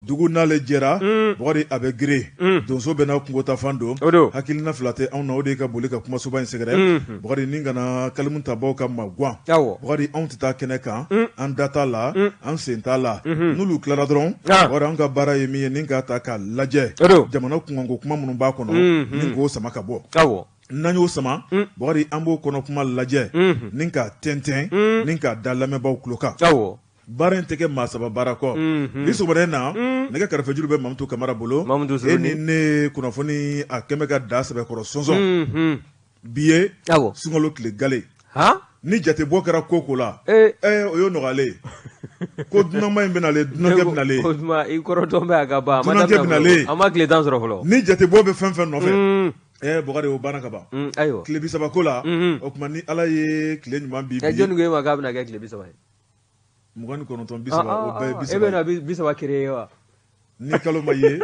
Dugu n'ale jɛra, Bukari, a bɛ girin, donso bɛɛ n'a kungo taa fan don, o don, hakilina fila tɛ anw na, o de ye ka boli ka kumasoba in sɛgɛrɛ, Bukari, ni kana kalimu tabaw ka magan, awɔ, Bukari, anw tɛ taa kɛnɛ kan, an da t'a la, an sen t'a la, n'olu tilara dɔrɔn, Bukari, anw ka baara ye min ye ni k'a ta k'a lajɛ, o don, jamana kunkanko kuma minnu b'a kɔnɔ, ni k'o sama ka bɔ, awɔ. N'an y'o sama, Bukari, an b'o kɔnɔ kuma lajɛ, ni k'a tɛntɛn, ni k'a da lamɛnbaaw tulo kan. Awɔ. Baara in tɛ kɛ maa saba baara kɔ bi sɔgɔmada in na, nɛgɛ karafejuru bɛ Mamutu Kamara bolo, e ni ne kunnafoni a kɛmɛ ka da sɛbɛkɔrɔ sɔnsɔn bi ye sunkalo tile gale ni jatebɔ kɛra ko ko la, o ye nɔgɔyalen ye ko dunanba in bɛ nalen, dunankɛ bɛ nalen, i kɔrɔ dɔn bɛ a ka ban, dunankɛ bɛ nalen, an ma tile 10 sɔrɔ fɔlɔ, ni jatebɔ bɛ fɛn fɛn nɔfɛ, Bukari, o banna ka ban, ayiwa, tile 30 ko la, o tuma ni Ala ye tile ɲuman bi, jɔnni ko e ma k'a bɛna kɛ tile 30 ye? 29, 30, o bɛɛ ye 30 ye. E bɛna 30 créer wa? Ni kalo ma ye.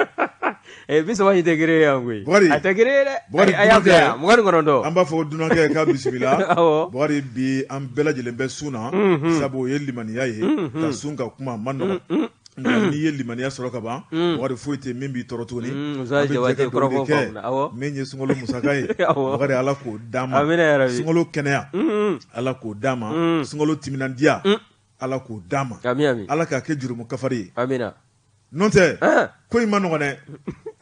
30 in tɛ créer yan koyi. Bukari. A tɛ créer dɛ. Bukari, a y'a bila yan 29. An b'a fɔ dunankɛ k'a bisimila. Awɔ. Bukari, bi an bɛɛ lajɛlen bɛ sun na. Sabu o ye limaniya ye. Ka sun ka kuma a man nɔgɔn. Nka n'i ye limaniya sɔrɔ ka ban, Bukari, foyi tɛ min b'i tɔɔrɔ tuguni. An bɛ jɛ ka dugawu de kɛ min ye sunkalo musaka ye. Awɔ. Bukari, Ala k'o d'an ma. Amina yarabi. Sunkalo kɛnɛya. Ala k'o d'an ma. Sunkalo timinandiya. Ala k'o d'an ma. Ami ami. Ala k'a kɛ jurumu kafari ye. Amina. N'o tɛ, ko in ma nɔgɔn dɛ.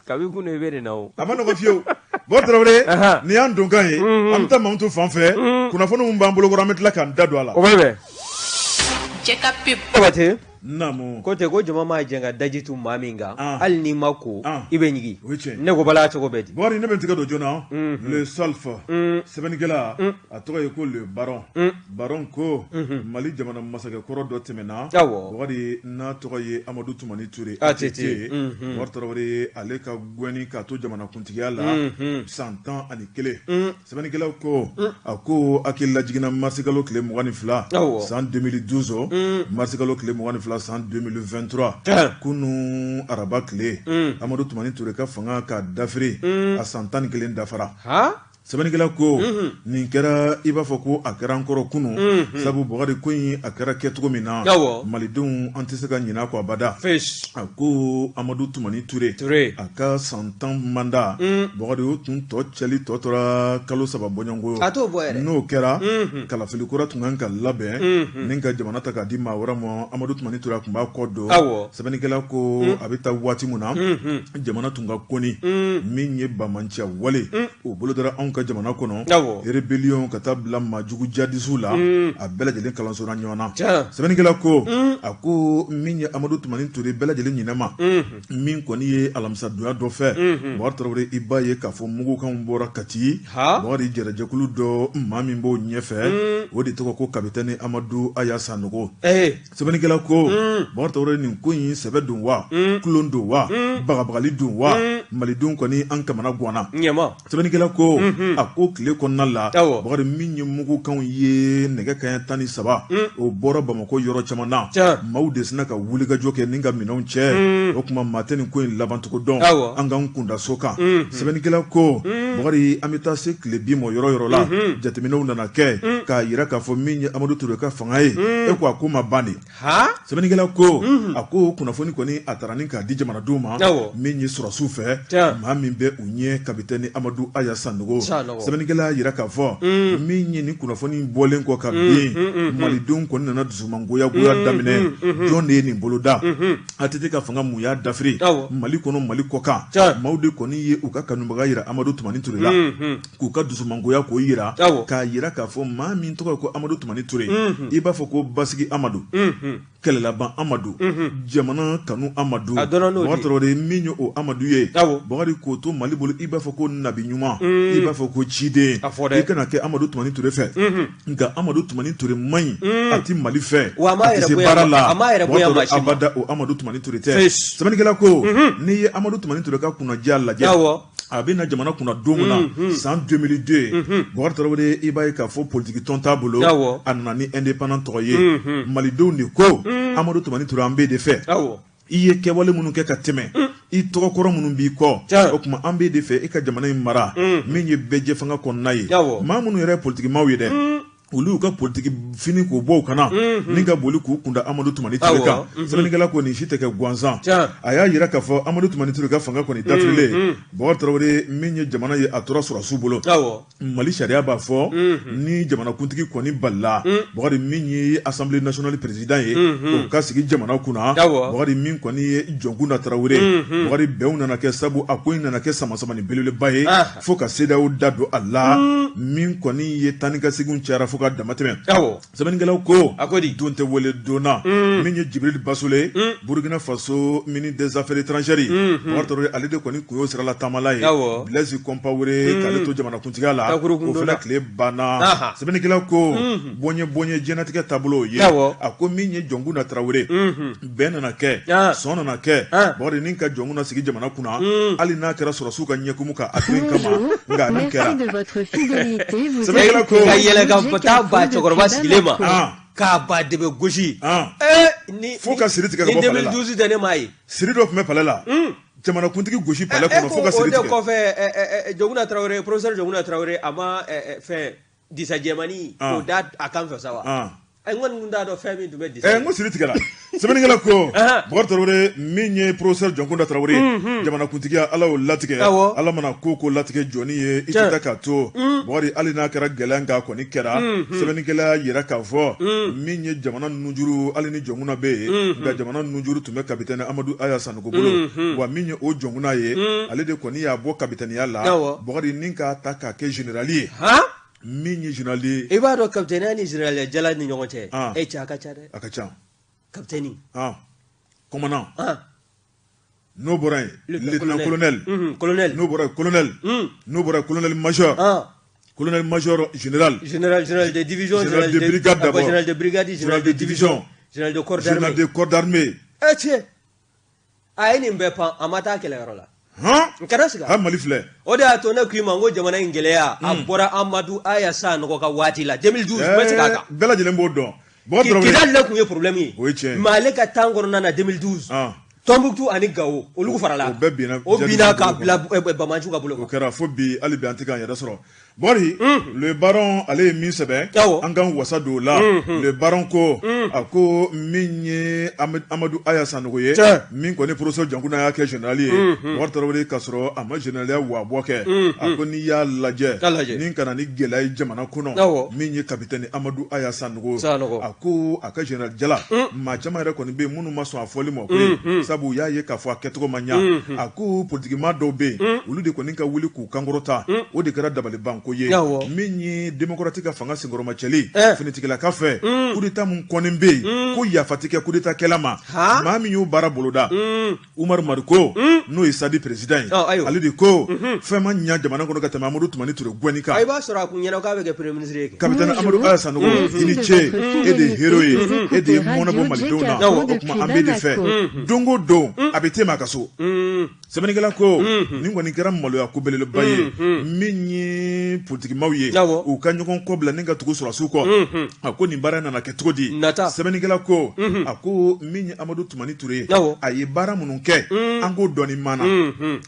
Kabi kunun i bɛ nin na o. A ma nɔgɔn fiyewu. Bukari Tarawele, nin y'an donkan ye, an bɛ taa Mamutu fan fɛ, kunnafoni min b'an bolokɔrɔ, an bɛ tila k'an da don a la. O bɛ bɛn. Cɛ ka pub. Jabate. Naamu. Ko ten ko jama maa jɛ ka daji tu maa min kan, An. hali n'i ma ko, An. i bɛ ɲigin. O ye tiɲɛ ye. Ne ko bala cogo bɛ di? Bukari, ne bɛ n tɛgɛ don joona, Le Solf, sɛbɛnnikɛla, a tɔgɔ ye ko Le Baron, Baron ko Mali jamana masakɛkɔrɔ dɔ tɛmɛna, Awɔ. Bukari, n'a tɔgɔ ye Amadu Tumani Ture, ATT, Bukari Tarawele, ale ka gɛnni k'a to jamanakuntigiya la san 11. Sɛbɛnnikɛlaw ko a ko hakili lajiginna marisikalo tile 22 san 2012, marisikalo tile 22 san 2023, kunun araba tile, Amadu Tumani Ture ka fanga ka dafiri a san 11 dafara. Sɛbɛnnikɛla ko nin kɛra i b'a fɔ ko a kɛra an kɔrɔ kunun, sabu Bukari, ko in a kɛra kɛcogo min na, malidenw an tɛ se ka ɲinɛ a kɔ abada. A ko Amadu Tumani Ture, a ka san 10 mandat, Bukari, o tun tɔ cɛli tɔ tora kalo 3 bɔɲɔgɔnko ye, a t'o bɔ yɛrɛ, n'o kɛra kalafili kura tun kan ka labɛn ni ka jamana ta k'a di maa wɛrɛ ma. Amadu Tumani Ture a tun b'a kɔ don. Awɔ. Sɛbɛnnikɛla ko a bɛ taa waati min na, jamana tun ka kɔni min ye banbaanciya wale o bolodara anw ka jamana kɔnɔ, awɔ, rébellion ka taa bila maajugu jihadisiw la, a bɛɛ lajɛlen kalansora ɲɔgɔn na. Tiɲɛ. Sɛbɛnnikɛla ko a ko min ye Amadu Tumani Ture bɛɛ lajɛlen ɲinɛ ma, min kɔni ye alamisadonya dɔ fɛ, Bukari Tarawele, i b'a ye k'a fɔ mugukanw bɔra Kati, Bukari, jɛrɛjɛkulu dɔ maa min b'o ɲɛfɛ, o de tɔgɔ ko kapitɛni Amadu Aya Sanogo. Sɛbɛnnikɛla ko Bukari Tarawele, nin ko in sɛbɛ don wa, tulon don wa, bagabagali don wa, malidenw kɔni an kamana ganna. Sɛbɛnnikɛla ko a ko tile kɔnɔna la, Bukari, min ye mugukanw ye nɛgɛ kanɲɛ 13, o bɔra Bamakɔ yɔrɔ caman na, maaw de sinna ka wulikajɔ kɛ ni ka minɛnw cɛ. O tuma maa tɛ nin ko in labancogo dɔn, an k'an kunda so kan. Sɛbɛnnikɛla ko Bukari, an bɛ taa se tile bin ma yɔrɔ yɔrɔ la, jateminɛw nana kɛ k'a jira k'a fɔ min ye Amadu Ture ka fanga ye, e ko a ko ma ban de. Sɛbɛnnikɛla ko a ko kunnafoni kɔni a taara ni k'a di jamanadenw ma, min ye sɔrɔdasiw fɛ, maa min bɛ u ɲɛ kapitɛni Amadu Aya Sanogo. Sɛbɛnnikɛla y'a jira k'a fɔ min ye nin kunnafoni bɔlen kɔ ka bin, malidenw kɔni nana dusumangoya goya daminɛ. Jɔn de ye nin boloda? ATT ka fanga mun y'a dafiri Mali kɔnɔ, Mali kɔkan? Maaw de kɔni ye u ka kanubaga jira Amadu Tumani Ture la, k'u ka dusumangoya k'o jira, k'a jira k'a fɔ maa min tɔgɔ ye ko Amadu Tumani Ture, i b'a fɔ ko basigi Amadu, kɛlɛlaban Amadu, jamana kanu Amadu, Bukari Tarawele, min ye o Amadu ye, Bukari, k'o to Mali bolo, i b'a fɔ ko nabi ɲuman, i b'a fɔ ko ciden, i kana kɛ Amadu Tumani Ture fɛ. Nka Amadu Tumani Ture man ɲi, a tɛ Mali fɛ, a tɛ se baara la, abada o Amadu Tumani Ture tɛ. Sɛbɛnnikɛla ko n'i ye Amadu Tumani Ture ka kunnadiya lajɛ, a bɛ na jamana kunna don min na, san 2002, Bukari Tarawele, i b'a ye k'a fɔ politiki tɔn t'a bolo, a nana ni indépendant tɔgɔ ye. Malidenw de ko Amadu Tumani Ture, an b'e de fɛ, i ye kɛwale minnu kɛ ka tɛmɛ, i tɔgɔkɔrɔ minnu b'i kɔ, o tuma an b'e de fɛ i ka jamana in mara, min ye bɛɛjɛfanga kɔnɔna ye. Maa minnu yɛrɛ ye politikimaw ye dɛ, Olu y'u ka politiki fini k'o bɔ u kan na ni ka boli k'u kunda Amadu Tumani Ture kan. Sɛbɛnnikɛla ko nin si tɛ kɛ gansan. A y'a jira k'a fɔ Amadu Tumani Ture ka fanga kɔni dafirilen, Bɔkari Tarawele, min ye jamana ye, a tora sɔrɔdasiw bolo. Mali sariya b'a fɔ ni jamanakuntigi kɔni balila, Bɔkari, min ye Assemblée nationale président ye, o ka sigi jamana kunna. Bɔkari, min kɔni ye Jɔnkunda Tarawele, Bɔkari, bɛnw nana kɛ sabu a ko in nana kɛ samasamani belebeleba ye fo ka CEDEAO da don a la. Min kɔni ye taa ni ka seginw cayara fo ka damatɛmɛ. Sɛbɛnnikɛlaw ko a ko di? Don tɛ wele donna. Min ye Jibril Basole, Burkina Faso ministre des affaires étrangères, Bɔkari Tarawele, ale de kɔni kun y'o sirala taamala ye. Blaise Compaoré k'ale to jamanakuntigiya la, o fana tile banna. Sɛbɛnnikɛlaw ko bonye bonye diɲɛnatigɛ taabolo ye. A ko min ye Jɔnkunda Tarawele, bɛn nana kɛ, sɔn nana kɛ, Bɔkari, ni ka Jɔnkunda sigi jamana kunna, hali n'a kɛra sɔrɔdasiw ka ɲɛkumu kan a to in kama, nka min kɛra, sɛbɛnnikɛla ko ka yɛlɛ ka taa ba cɛkɔrɔba sigilen ma k'a ba de bɛ gosi fo ka siri tigɛ ka bɔ palais la. 2012 tɛ, ne m'a ye. Siri dɔ tun bɛ palais la, jamanakuntigi gosi palais kɔnɔ fo ka siri tigɛ. O de kɔfɛ, Jɔnkunda Tarawele, professeur Jɔnkunda Tarawele, a ma fɛn disa jɛmani k'o da a kan fɛ sa wa? N kɔni tun t'a dɔn fɛn min tun bɛ disa. N ko siri tigɛra. Sɛbɛnnikɛla ko Bɔkari Tarawele, min ye professeur Jɔnkunda Tarawele, jamanakuntigiya, Ala y'o latigɛ. Ala mana ko ko latigɛ jɔnni ye, i tɛ taa k'a to, Bɔkari, hali n'a kɛra gɛlɛya, nka kɔni kɛra. Sɛbɛnnikɛla y'a jira k'a fɔ min ye jamana nunjuru, hali ni Jɔnkunda bɛ yen, nka jamana nunjuru tun bɛ capitaine Amadu Aya Sanogo bolo. Wa min ye o Jɔnkunda ye, ale de kɔni y'a bɔ capitaine la, Bɔkari, ni k'a ta k'a kɛ général ye. Min ye général ye. I b'a dɔn, capitaine ni général jala ni ɲɔgɔn cɛ, e cɛ, a ka ca dɛ. A ka ca. Capitaine. Commandant. N'o bɔra yen, lieutenant colonel. Colonel. N'o bɔra yen, colonel. N'o bɔra yen, colonel major. Colonel major, général. Général, général de division. Général de brigade d'abord. Général de brigade, général de division. Général de corps d'armée. Général de corps d'armée. E cɛ, a ye nin bɛɛ pan, a ma taa kɛlɛyɔrɔ la. N kana siga. Ha, Mali filɛ. O de y'a to ne k'i ma n ko jamana in gɛlɛya, a bɔra Amadu Aya Sanogo ka waati la 2012, n bɛ segin a kan. Bɛɛ lajɛlen b'o dɔn. Kidali de tun ye problème ye. O ye tiɲɛ ye. Mais ale ka temps kɔnɔna na, 2012, Tombouctou ani Gao, olu farala. O bɛɛ binna. O binna ka bila Banbaanciw ka bolo kan. O kɛra fo bi, hali bi an tɛ k'an yɛrɛ sɔrɔ. Bɔkari, le baron, ale ye min sɛbɛn, an k'an wasa don o la. Le baron ko, a ko min ye Amadu Aya Sanogo ye, min kɔni professeur Jɔnkunda y'a kɛ général ye, Bɔkari Tarawele, k'a sɔrɔ a ma généraliya waabɔ kɛ, a ko n'i y'a lajɛ ni ka na ni gɛlɛya ye jamana kɔnɔ, min ye capitaine Amadu Aya Sanogo, a ko a ka général jala, maa caman yɛrɛ kɔni bɛ yen minnu ma sɔn a fɔli ma koyi, sabu u y'a ye k'a fɔ a kɛcogo ma ɲa. A ko politikimaa dɔw bɛ yen, olu de kɔni ka wuli k'u kankɔrɔta, o de kɛra dabaliban ko ye. Min ye démocratique ka fanga senkɔrɔmacɛli finitigilaka fɛ, coup d'état mun kɔni bɛ yen, ko yafa tɛ kɛ coup d'état kɛla ma. Maa min y'o baara boloda, Umaru Mariko, n'o ye SADI président ye, ale de ko fɛn ma ɲa jamana kɔnɔ ka tɛmɛ Amadu Tumani Ture gɛnni kan. I b'a sɔrɔ a kun ɲɛna k'a bɛ kɛ premier ministre ye kɛ. Capitaine Amadu Aya Sanogo, i ni ce, e de ye héros ye, e de ye mɔnɛ bɔ malidenw na. O tuma an b'e de fɛ don o don, a bɛ te ma a ka so. Sɛbɛnnikɛla ko nin kɔni kɛra maloya ko belebeleba ye. Min ye politikimaw ye, u ka ɲɔgɔn kɔ bila ni ka tugu sɔrɔdasiw kɔ, a ko nin baara nana kɛ cogo di? Sɛbɛnnikɛla ko, a ko min ye Amadu Tumani Ture ye, a ye baara minnu kɛ, an k'o dɔn ni maana.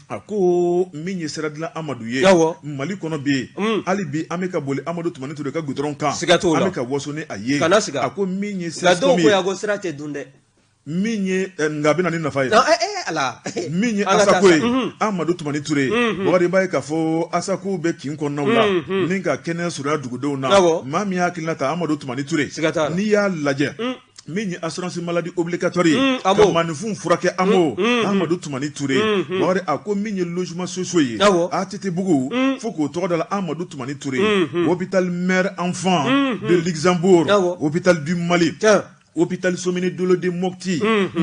A ko min ye siradilan Amadu ye Mali kɔnɔ bi yen, hali bi an bɛ ka boli Amadu Tumani Ture ka goudron kan, an bɛ ka waso ni a ye. A ko min ye sira, dɔw ko yan ko sira tɛ dun dɛ. Min ye, nka a bɛ na ni nafa ye, min ye ASACO ye, Amadu Tumani Ture, Bakari, i b'a ye k'a fɔ ASACO bɛ kin kɔnɔnaw la ni ka kɛnɛya surunya dugudenw na. Maa min y'a hakilina ta, Amadu Tumani Ture. N'i y'a lajɛ, min ye assurance maladie obligatoire ye ka maaninfinw furakɛ, AMO, Amadu Tumani Ture. Bakari, a ko min ye logement sociaux ye, ATT Bugu, fo k'o tɔgɔ da la Amadu Tumani Ture, hôpital mère enfant de Luxembourg, hôpital du Mali, hôpital Somine Dolo de Mopti,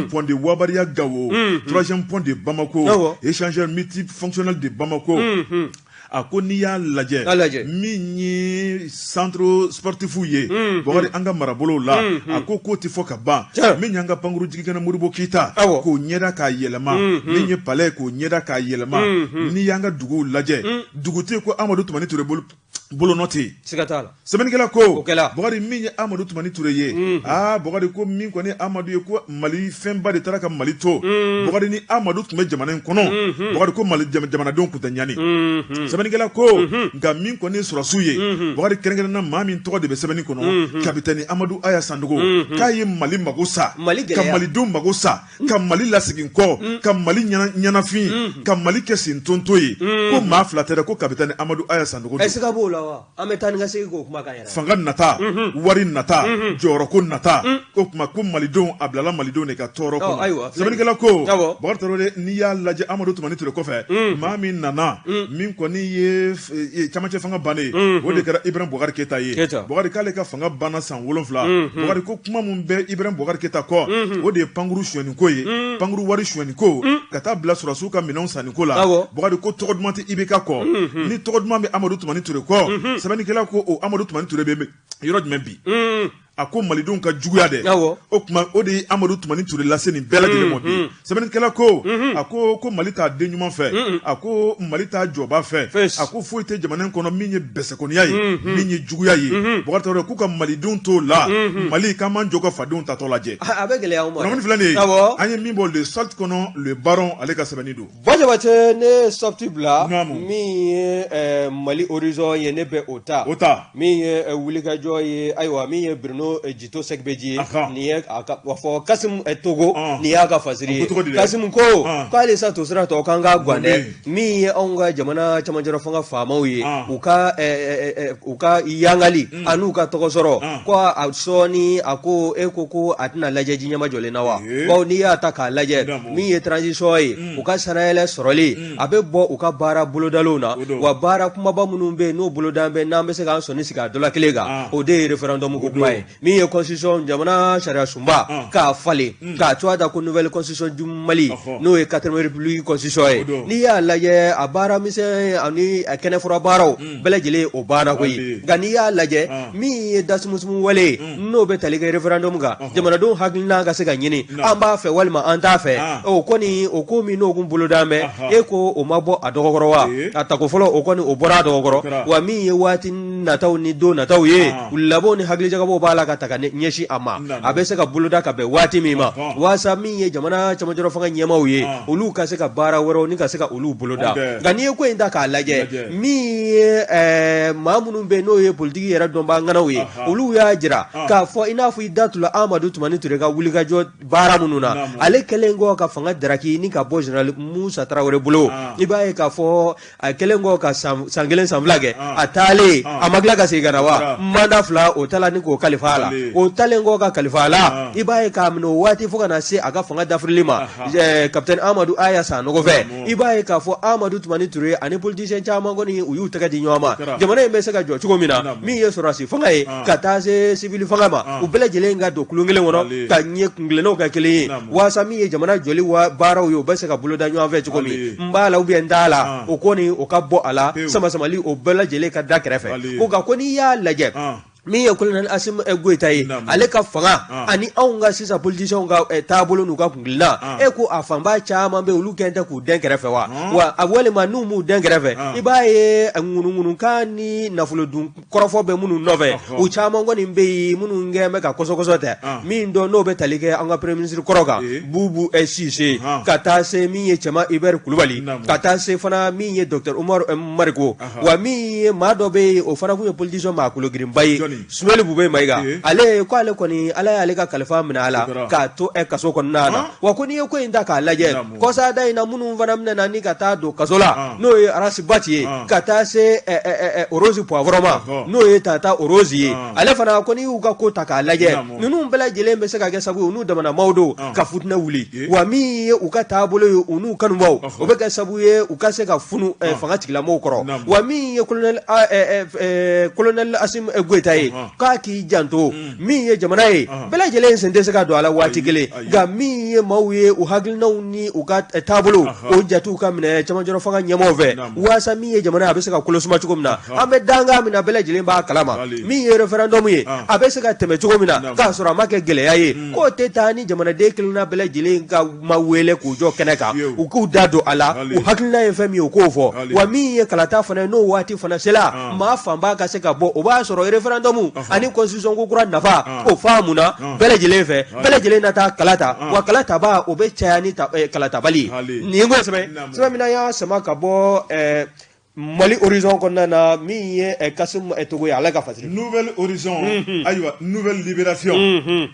pont de Wabaria Gao, troisième pont de Bamako, échangeur multifonctionnel de Bamako. A ko n'i y'a lajɛ, min ye centre sportif ye, Bakari, an ka marabolow la, a ko k'o tɛ fɔ ka ban. Min y'an ka pankuru jigikɛnɛ Modibo Keyita, k'o ɲɛda k'a yɛlɛma, min ye palais, k'o ɲɛda k'a yɛlɛma. N'i y'an ka duguw lajɛ, dugu tɛ ko Amadu Tumani Ture bolo. Bolonɔ tɛ yen. Siga t'a la. Sɛbɛnnikɛla ko, O kɛla. Bukari, min ye Amadu Tumani Ture ye, aa Bukari, ko min kɔni Amadu ye, ko Mali fɛnba de taara ka Mali to. Bukari, ni Amadu tun bɛ jamana in kɔnɔ, Bukari, ko Mali jamanadenw tun tɛ ɲani. Sɛbɛnnikɛla ko, nka min kɔni ye sɔrɔdasiw ye, Bukari, kɛrɛnkɛrɛnna maa min tɔgɔ de bɛ sɛbɛnni kɔnɔ, kapitɛni Amadu Aya Sanogo, k'a ye Mali mago sa, Mali ka gɛlɛya. Malidenw mago sa, ka Mali lasegin kɔ, ka Mali ɲɛnafin, ka Mali kɛ sen tonto ye, ko maa fila tɛ dɛ, ko kapitɛni Amadu Aya Sanogo don. Ɛ, siga b'o la wa? An bɛ taa ni ka segin k'o kuma kan yɛrɛ. Fanga nata, wari nata, jɔyɔrɔko nata, o tuma ko malidenw, a bilala malidenw de ka tɔɔrɔ Ɔ, ayiwa, kɔnɔ. Sɛbɛnnikɛla ko, Awɔ. Bakari Tarawele, n'i y'a lajɛ Amadu Tumani Ture kɔfɛ, maa min nana, min kɔni ye camancɛ fanga bannen, o de kɛra Ibrahim Boubacar Keita ye. Keita. Bakari k'ale ka fanga banna san 7. Bakari ko kuma min bɛ Ibrahim Boubacar Keita kɔ, o de ye pankuru sonyɛniko ye, pankuru wari sonyɛniko, ka taa bila sɔrɔdasiw ka minɛnw sanniko la. Awɔ. Bakari ko tɔgɔ duman tɛ IBK kɔ, ni tɔgɔ duman bɛ Amadu Tumani Ture kɔ. Sɛbɛnnikɛla ko o Amadu Tumani Ture bɛ yɔrɔ jumɛn bi? A ko malidenw ka juguya dɛ. Awɔ. O tuma o de ye Amadu Tumani Ture lase nin bɛɛ lajɛlen ma bi. Sɛbɛnnikɛla ko, a ko ko Mali t'a den ɲuman fɛ, a ko Mali t'a jɔba fɛ. Fes. A ko foyi tɛ jamana in kɔnɔ min ye bɛsɛkɔniya ye, min ye juguya ye. Bukari Tarawele k'u ka malidenw t'o la, Mali k'an m'an jɔ ka fadenw tatɔ lajɛ. A bɛ gɛlɛya anw ma dɛ. Kunnafoni filɛ nin ye. Awɔ. An ye min bɔ Le Salt kɔnɔ, Le Baron ale ka sɛbɛnni don. Bajabate, ne ye sɔfti bila. Naamu. Min ye Mali Horizon ye, ne bɛ o ta. O ta. Min ye wulikajɔ ye, ayiwa, min ye Bruno Jito Sɛgbeji ye, nin ye a ka a fɔ Kasimu Togo, nin y'a ka fasiri A ye. ko cogo di dɛ? Kasimu ko k'ale sa to sira tɔ kan ka gan dɛ. Mun Min ye anw ka jamana camancɛrɔ fanga faamaw ye, u ka yangali an'u ka tɔgɔ sɔrɔ, ko a sɔɔni a ko e ko ko a tɛna lajɛ ji ɲɛma jɔlen na wa? Bawo n'i y'a ta k'a lajɛ, min ye transition ye, u ka sanayɛlɛ sɔrɔli a bɛ bɔ u ka baara bolodalenw na. O don. Wa baara kumaba minnu bɛ yen n'o bolodan bɛ, n'an bɛ se k'an sɔnni sigi a dɔ la kelen kan, o de ye référendum ko kuma ye. Min ye constitution, jamana sariya sunba k'a falen, k'a tɔgɔ da ko nouvelle constitution du Mali, n'o ye quatrième république constitution ye. O don. N'i y'a lajɛ, a baara misɛn ani a kɛnɛfura baaraw bɛɛ lajɛlen o baara koyi. Hali. Nka n'i y'a lajɛ, min ye dasumusumu wale ye, n'o bɛ tali kɛ référendum kan, jamanadenw hakilina ka se ka ɲini, an b'a fɛ walima an t'a fɛ, o kɔni o ko min n'o kun bolodan bɛ, e ko o ma bɔ a dɔgɔkɔrɔ wa? A tako fɔlɔ o kɔni o bɔra a dɔgɔkɔrɔ. Kɛra. Wa min ye waati nataw ni don nataw ye, labɛnw ni hakilijagabɔw b'a la ka ta ka ɲɛsin a ma, a bɛ se ka boloda ka bɛn waati min ma, waasa min ye jamana camancɛrɔ fanga ɲɛmaaw ye, olu ka se ka baara wɛrɛw ni ka se ka olu boloda. Nka n'i ye ko in ta k'a lajɛ, min ye maa minnu bɛ yen n'o ye politiki yɛrɛ dɔnbaa ŋanaw ye, olu y'a jira k'a fɔ i n'a fɔ i da tula Amadu Tumani Ture ka wulikajɔ baara minnu na, ale kɛlen kɔ ka fanga daraki ni ka bɔ général Musa Tarawele bolo, i b'a ye k'a fɔ a kɛlen kɔ ka san 1 san 2 kɛ, a taalen a ma tila ka segin ka na wa mandat 2 o tala ni k'o kalifa a la. O talen kɔ ka kalifa a la, i b'a ye k'a minɛ o waati fo ka na se a ka fanga dafirili ma, capitaine Amadu Aya Sanogo fɛ, i b'a ye k'a fɔ Amadu Tumani Ture ani politicien caman kɔni u y'u tɛgɛ di ɲɔgɔn ma, jamana in bɛ se ka jɔ cogo min na, min ye sɔrɔdasi fanga ye ka taa se civil fanga ma, u bɛɛ lajɛlen ka don kulon kelen kɔnɔ ka ɲɛ kunkilennaw kɛ kelen ye, waasa min ye jamana jɔli wa baaraw ye, u bɛ se ka boloda ɲɔgɔn fɛ cogo min. N b'a la ou bien n t'a la, o kɔni o ka bɔ a la, sama-samali o bɛɛ lajɛlen ka da kɛrɛfɛ. Ko nka ko n'i y'a lajɛ, min ye colonel Assimi Goïta ye, ale ka fanga ani anw ka sisan politiciens ka taabolo n'u ka kunkilenna, e ko a fanba caman bɛ olu kɛn tɛ k'u den kɛrɛfɛ wa? Wa a walima n'u m'u den kɛrɛfɛ, i b'a ye ŋunuŋunukan ni nafolo dun kɔrɔfɔ bɛ minnu nɔfɛ, u caman kɔni bɛ yen minnu kɛn bɛ ka kɔsɔkɔsɔ tɛ min dɔn, n'o bɛ tali kɛ an ka premier ministre kɔrɔ kan, Bubu Sise, ka taa se min ye Cɛma Hubert Kulubali, ka taa se fana min ye docteur Umar Mariko. Wa min ye maa dɔ bɛ yen, o fana kun ye politicien maa kologirinba ye, Soumeylou Boubèye Maïga, ale ko ale kɔni Ala y'ale ka kalifa minɛ a la k'a to kaso kɔnɔna na. Wa ko n'i ye ko in ta k'a lajɛ, kɔsada in na minnu fana minɛna ni ka taa don kaso la, n'o ye Ras Bath ye, ka taa se Rose Poivron ma, n'o ye Tata Rose ye, ale fana ko n'i y'u ka ko ta k'a lajɛ, ninnu bɛɛ lajɛlen bɛ se ka kɛ sababu ye u n'u damana maaw don ka futinɛ wuli. Wa min ye u ka taabolo ye, u n'u kanubaw, o bɛ kɛ sababu ye u ka se ka funu fanga tigilamɔgɔw kɔrɔ. Wa min ye colonel Assimi Goïta ye, ye k'a k'i janto min ye jamana ye bɛɛ lajɛlen sen tɛ se ka don a la waati kelen nka min ye maaw ye u hakilinaw ni u ka taabolo o jatiw ka minɛ cɛmancɛrɔ fanga ɲɛmaaw fɛ waasa min ye jamana ye a bɛ se ka kolosuma cogo min na an bɛ dankan min na bɛɛ lajɛlen b'a kalama min ye référendum ye a bɛ se ka tɛmɛ cogo min na k'a sɔrɔ a ma kɛ gɛlɛya ye k'o tɛ taa ni jamanaden kelenna bɛɛ lajɛlen ka ma wele k'u jɔ kɛnɛ kan u k'u da don a la u hakilina ye fɛn min ye u k'o fɔ wa min ye kalata fana ye n'o waati fana sera maa fanba ka se ka bɔ o b'a sɔrɔ référendum ani constitution ko kura nafa o faamuna bɛɛ lajɛlen fɛ bɛɛ lajɛlen na taa kala ta wa kala tabaa o bɛ caya ni kalatabali ye nin ko sɛbɛn sɛbɛn min na y'a sama ka bɔ Mali Horizon kɔnɔna na min ye Kasim Togo ye ale ka fasiri Nouvel Horizon ayiwa Nouvelle Libération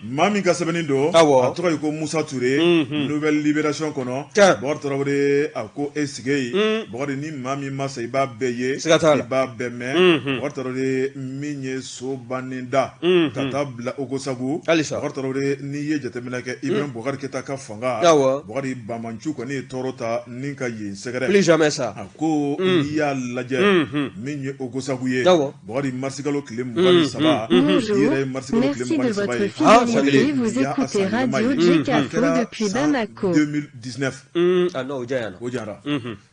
maa min ka sɛbɛnni don a tɔgɔ ye ko Musa Ture Nouvelle Libération kɔnɔ Bɔkari Tarawele a ko e sigi yen Bɔkari ni maa min ma sa i b'a bɛɛ ye i b'a bɛɛ mɛn Bɔkari Tarawele min ye Sobane Da ka taa bila Ogosagu Bɔkari Tarawele n'i ye jateminɛ kɛ Ibrahim Bɔkari Keyita ka fanga Bɔkari banbaanci kɔni ye tɔɔrɔ ta ni ka yen sɛgɛrɛ plus jamais ça a ko n'i y'a lajɛ min ye Ogosagu ye Bɔkari marisikalo tile 23 Bonjour, merci de votre fidélité. Vous écoutez Radio Djekafo depuis Bamako. 2019 ah non o janyana o janyara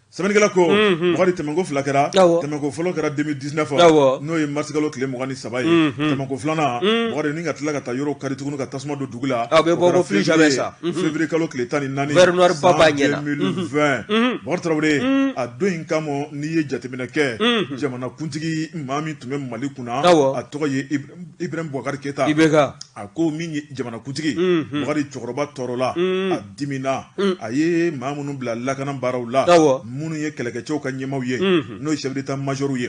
Sɛbɛnnikɛla ko Bɔkari tɛmɛnko fila kɛra tɛmɛnko fɔlɔ kɛra 2019 n'o ye marisikalo tile 23 ye tɛmɛnko filanan Bɔkari ni ka tila ka taa yɔrɔ kari tuguni ka tasuma don dugu la a bɛ bɔ ko plus jamais ça février kalo tile 14 verre noir ba b'a ɲɛ na 2020 Bɔkari Tarawele a don in kama n'i ye jateminɛ kɛ jamanakuntigi maa min tun bɛ Mali kunna a tɔgɔ ye Ibrahim Boubacar Keita IBK a ko min ye jamanakuntigi Bɔkari cɛkɔrɔba tɔɔrɔla a dimina a ye maa minnu bila lakana baaraw la minnu ye kɛlɛkɛcɛw ka ɲɛmaaw ye n'o ye chef d'état major ye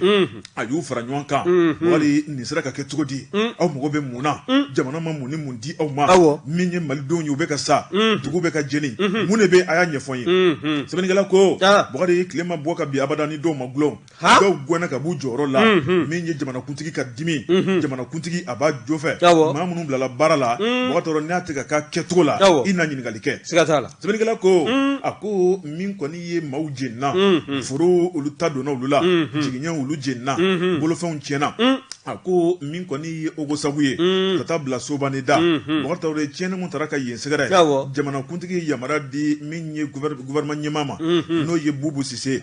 a y'u fara ɲɔgɔn kan Bɔkari nin sera ka kɛ cogo di aw mago bɛ mun na jamana ma mun ni mun di aw ma min ye malidenw ye u bɛ ka sa dugu bɛ ka jeni mun de bɛ a y'a ɲɛfɔ n ye sɛbɛnnikɛla ko Bɔkari tile ma bɔ ka bin abada ni dɔw ma gulon dɔw gɛnna ka b'u jɔyɔrɔ la min ye jamanakuntigi ka dimi jamanakuntigi a b'a jo fɛ maa minnu bilala baara la Bɔkari Tarawele n'a tɛ ka k'a kɛcogo la i na ɲininkali kɛ siga t'a la sɛbɛnnikɛla ko a ko min kɔni ye maaw jenina foro olu ta donna olu la jigiɲɛ olu jenina bolofɛnw tiɲɛna a ko min kɔni ye Ogosagu ye ka taa bila Sobane Da Bɔkari Tarawele tiɲɛni min taara ka yen sɛgɛrɛ jamanakuntigi ye yamaruya di min ye gouvernement ɲɛmaa ma n'o ye Bubu Sise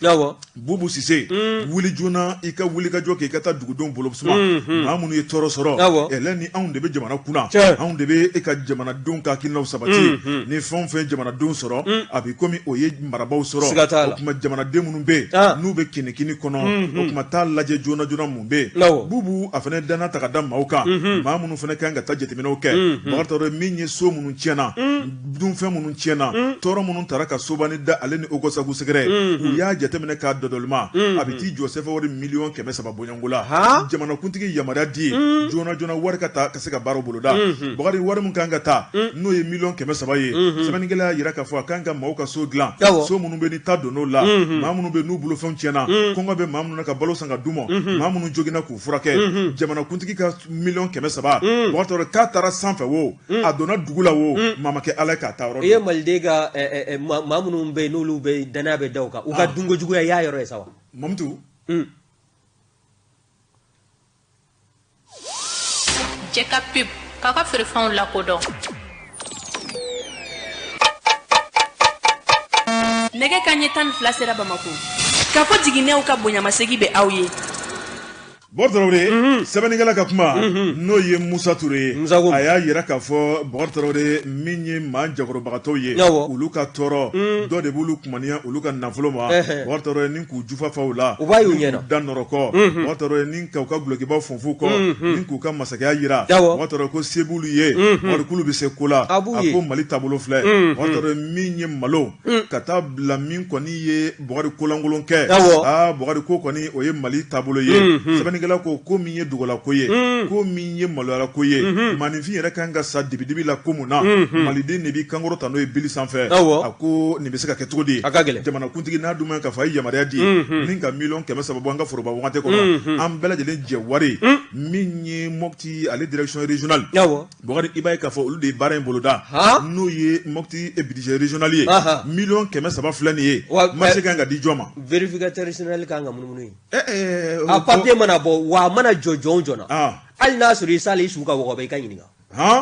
Bubu Sise wuli joona i ka wuli ka jɔ kɛ i ka taa dugudenw bolo suma maa minnu ye tɔɔrɔ sɔrɔ ɛlɛ ni anw de bɛ jamana kunna anw de bɛ e ka jamanadenw ka hakilinaw sabati ni fɛn o fɛn jamanadenw sɔrɔ a bɛ komi o ye marabaaw sɔrɔ o tuma jamanaden minnu bɛ yen n'u bɛ kinikini kɔnɔ o tuma taa lajɛ joona joona mun bɛ yen Bubu a fana danna ta ka da maaw kan maa minnu fana kan ka taa jateminɛw kɛ Bɔkari Tarawele min ye so minnu tiɲɛna dunfɛn minnu tiɲɛna tɔɔrɔ minnu taara ka Sobane Da ale ni Ogosagu sɛgɛrɛ u y'a jateminɛ k'a dɔdɔlima a bɛ t'i jɔ sefa wari miliyɔn 300 bɔɲɔgɔnko la jamanakuntigi yamaruya di joona joona wari ka ta ka se ka baara boloda Bɔkari wari min kan ka ta n'o ye miliyɔn 300 ye sɛbɛnnikɛla y'a jira k'a fɔ a kan ka maaw ka so dilan so minnu bɛ ni ta donn'o la maa minnu bɛ n'u bolofɛnw tiɲɛna kɔngɔ bɛ maa minnu na ka balo san ka d'u ma maa minnu joginna k'u furakɛ jamanakuntigi ka miliyɔn 300 Bɔkari Tarawele k'a taara sanfɛ wo a donna dugu la wo maa ma kɛ Ala k'a taa yɔrɔ i ye maliden ka maa minnu bɛ yen n'olu bɛ danaya bɛ da u kan u ka dunko juguya i y'a yɔrɔ ye sa wa Mamutu Jɛka pub k'a ka feerefɛnw lakodɔn Nɛgɛ kanɲɛ 12 sera Bamakɔ k'a fɔ jiginɛw ka bonyamasegin bɛ aw ye Bɔkari Tarawele sɛbɛnnikɛla ka kuma n'o ye Musa Ture ye a y'a jira k'a fɔ Bɔkari Tarawele min ye maa jakɔrɔbagatɔw ye olu ka tɔɔrɔ dɔ de b'olu kumaniya olu ka nafolo ma Bɔkari Tarawele ni k'u jufa fa u la u b'a y'u ɲɛna da nɔrɔkɔ Bɔkari Tarawele ni k'u ka dulokibaw fɔnf'u kɔ ni k'u ka masakɛya jira Bɔkari Tarawele ko se b'olu ye Bɔkari k'olu bɛ se ko la a ko Mali taabolo filɛ Bɔkari Tarawele min ye malo ka taa bila min kɔni ye Bɔkari kolankolon kɛ aa Bɔkari ko kɔni o ye Mali taabolo ye sɛbɛnnikɛla ko ko min ye dogolako ye ko min ye maloyalako ye maaninfin yɛrɛ kan ka sa dibidibi la ko mun na maliden de b'i kankɔrɔ ta n'o ye bili sanfɛ a ko nin bɛ se ka kɛ cogo di a ka gɛlɛn jamanakuntigi n'a dun k'a fɔ a ye yamaruya di ni ka miliyɔn 300 bɔ an ka foroba wagati kɔnɔ an bɛɛ lajɛlen jɛ wari min ye Mɔti ale direction régionale Bɔkari i b'a ye k'a fɔ olu de ye baara in boloda n'o ye Mɔti budget régional ye miliyɔn 300 filɛ nin ye marché kan ka di jɔn ma vérificateur général kan ka munumunu yen a papier mana bɔ bɔ wa a mana jɔ jɔn o jɔn na, hali n'a sɔrɔ i salen i su ka wɔgɔbɛ, i ka ɲininka.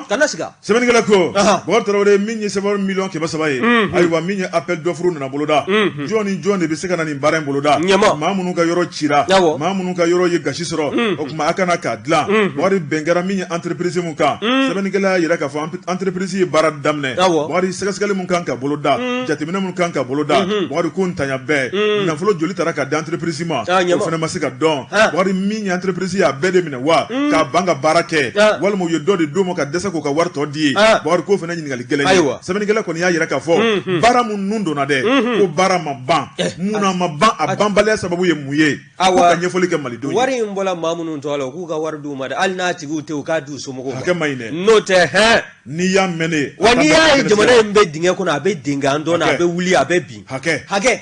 Kana siga. Sɛbɛnnikɛla ko Bɔkari Tarawele, min ye sɛbɛn 3 miliyɔn ye, ayiwa, min ye appel d'offre nana boloda, jɔn ni jɔn de bɛ se ka na nin baara in boloda? Maa minnu ka yɔrɔ cira, maa minnu ka yɔrɔ ye gasi sɔrɔ, o tuma a kana k'a dilan. Bɔkari, bɛn kɛra min ye entreprise mun kan, sɛbɛnnikɛla y'a jira k'a fɔ entreprise ye baara daminɛ. Bɔkari, sɛgɛsɛgɛli mun kan ka boloda, jateminɛ mun kan ka boloda, Bɔkari, ko ntanya bɛɛ, nafolo joli taara ka di entreprise ma, o fana ma se ka dɔn. Bɔkari, min ye entreprise ye, a bɛɛ de minɛ wa k'a ban ka baara kɛ, walima u ye dɔ de d'o ma ka dɛsɛ k'u ka wari tɔ di ye? Bɔkari, k'o fana ɲininkali gɛlɛn ye. Sɛbɛnnikɛla kɔni y'a jira k'a fɔ baara minnu donna dɛ, ko baara ma ban. Munna ma ban? A banbaliya sababu ye mun ye? Ko ka ɲɛfɔli kɛ malidenw ye. Wari in bɔla maa minnu tɔgɔ la, u k'u ka wari d'u ma dɛ. Hali n'a tigiw tɛ, u k'a di u somɔgɔw ma. Hakɛ ma ɲi dɛ. N'o tɛ hɛn. N'i y'a mɛn ne. Wa n'i y'a ye jamana in bɛ dingɛ kɔnɔ, a bɛ dingɛ an dɔn na, a bɛ wuli, a bɛ bin. Hakɛ. Hakɛ.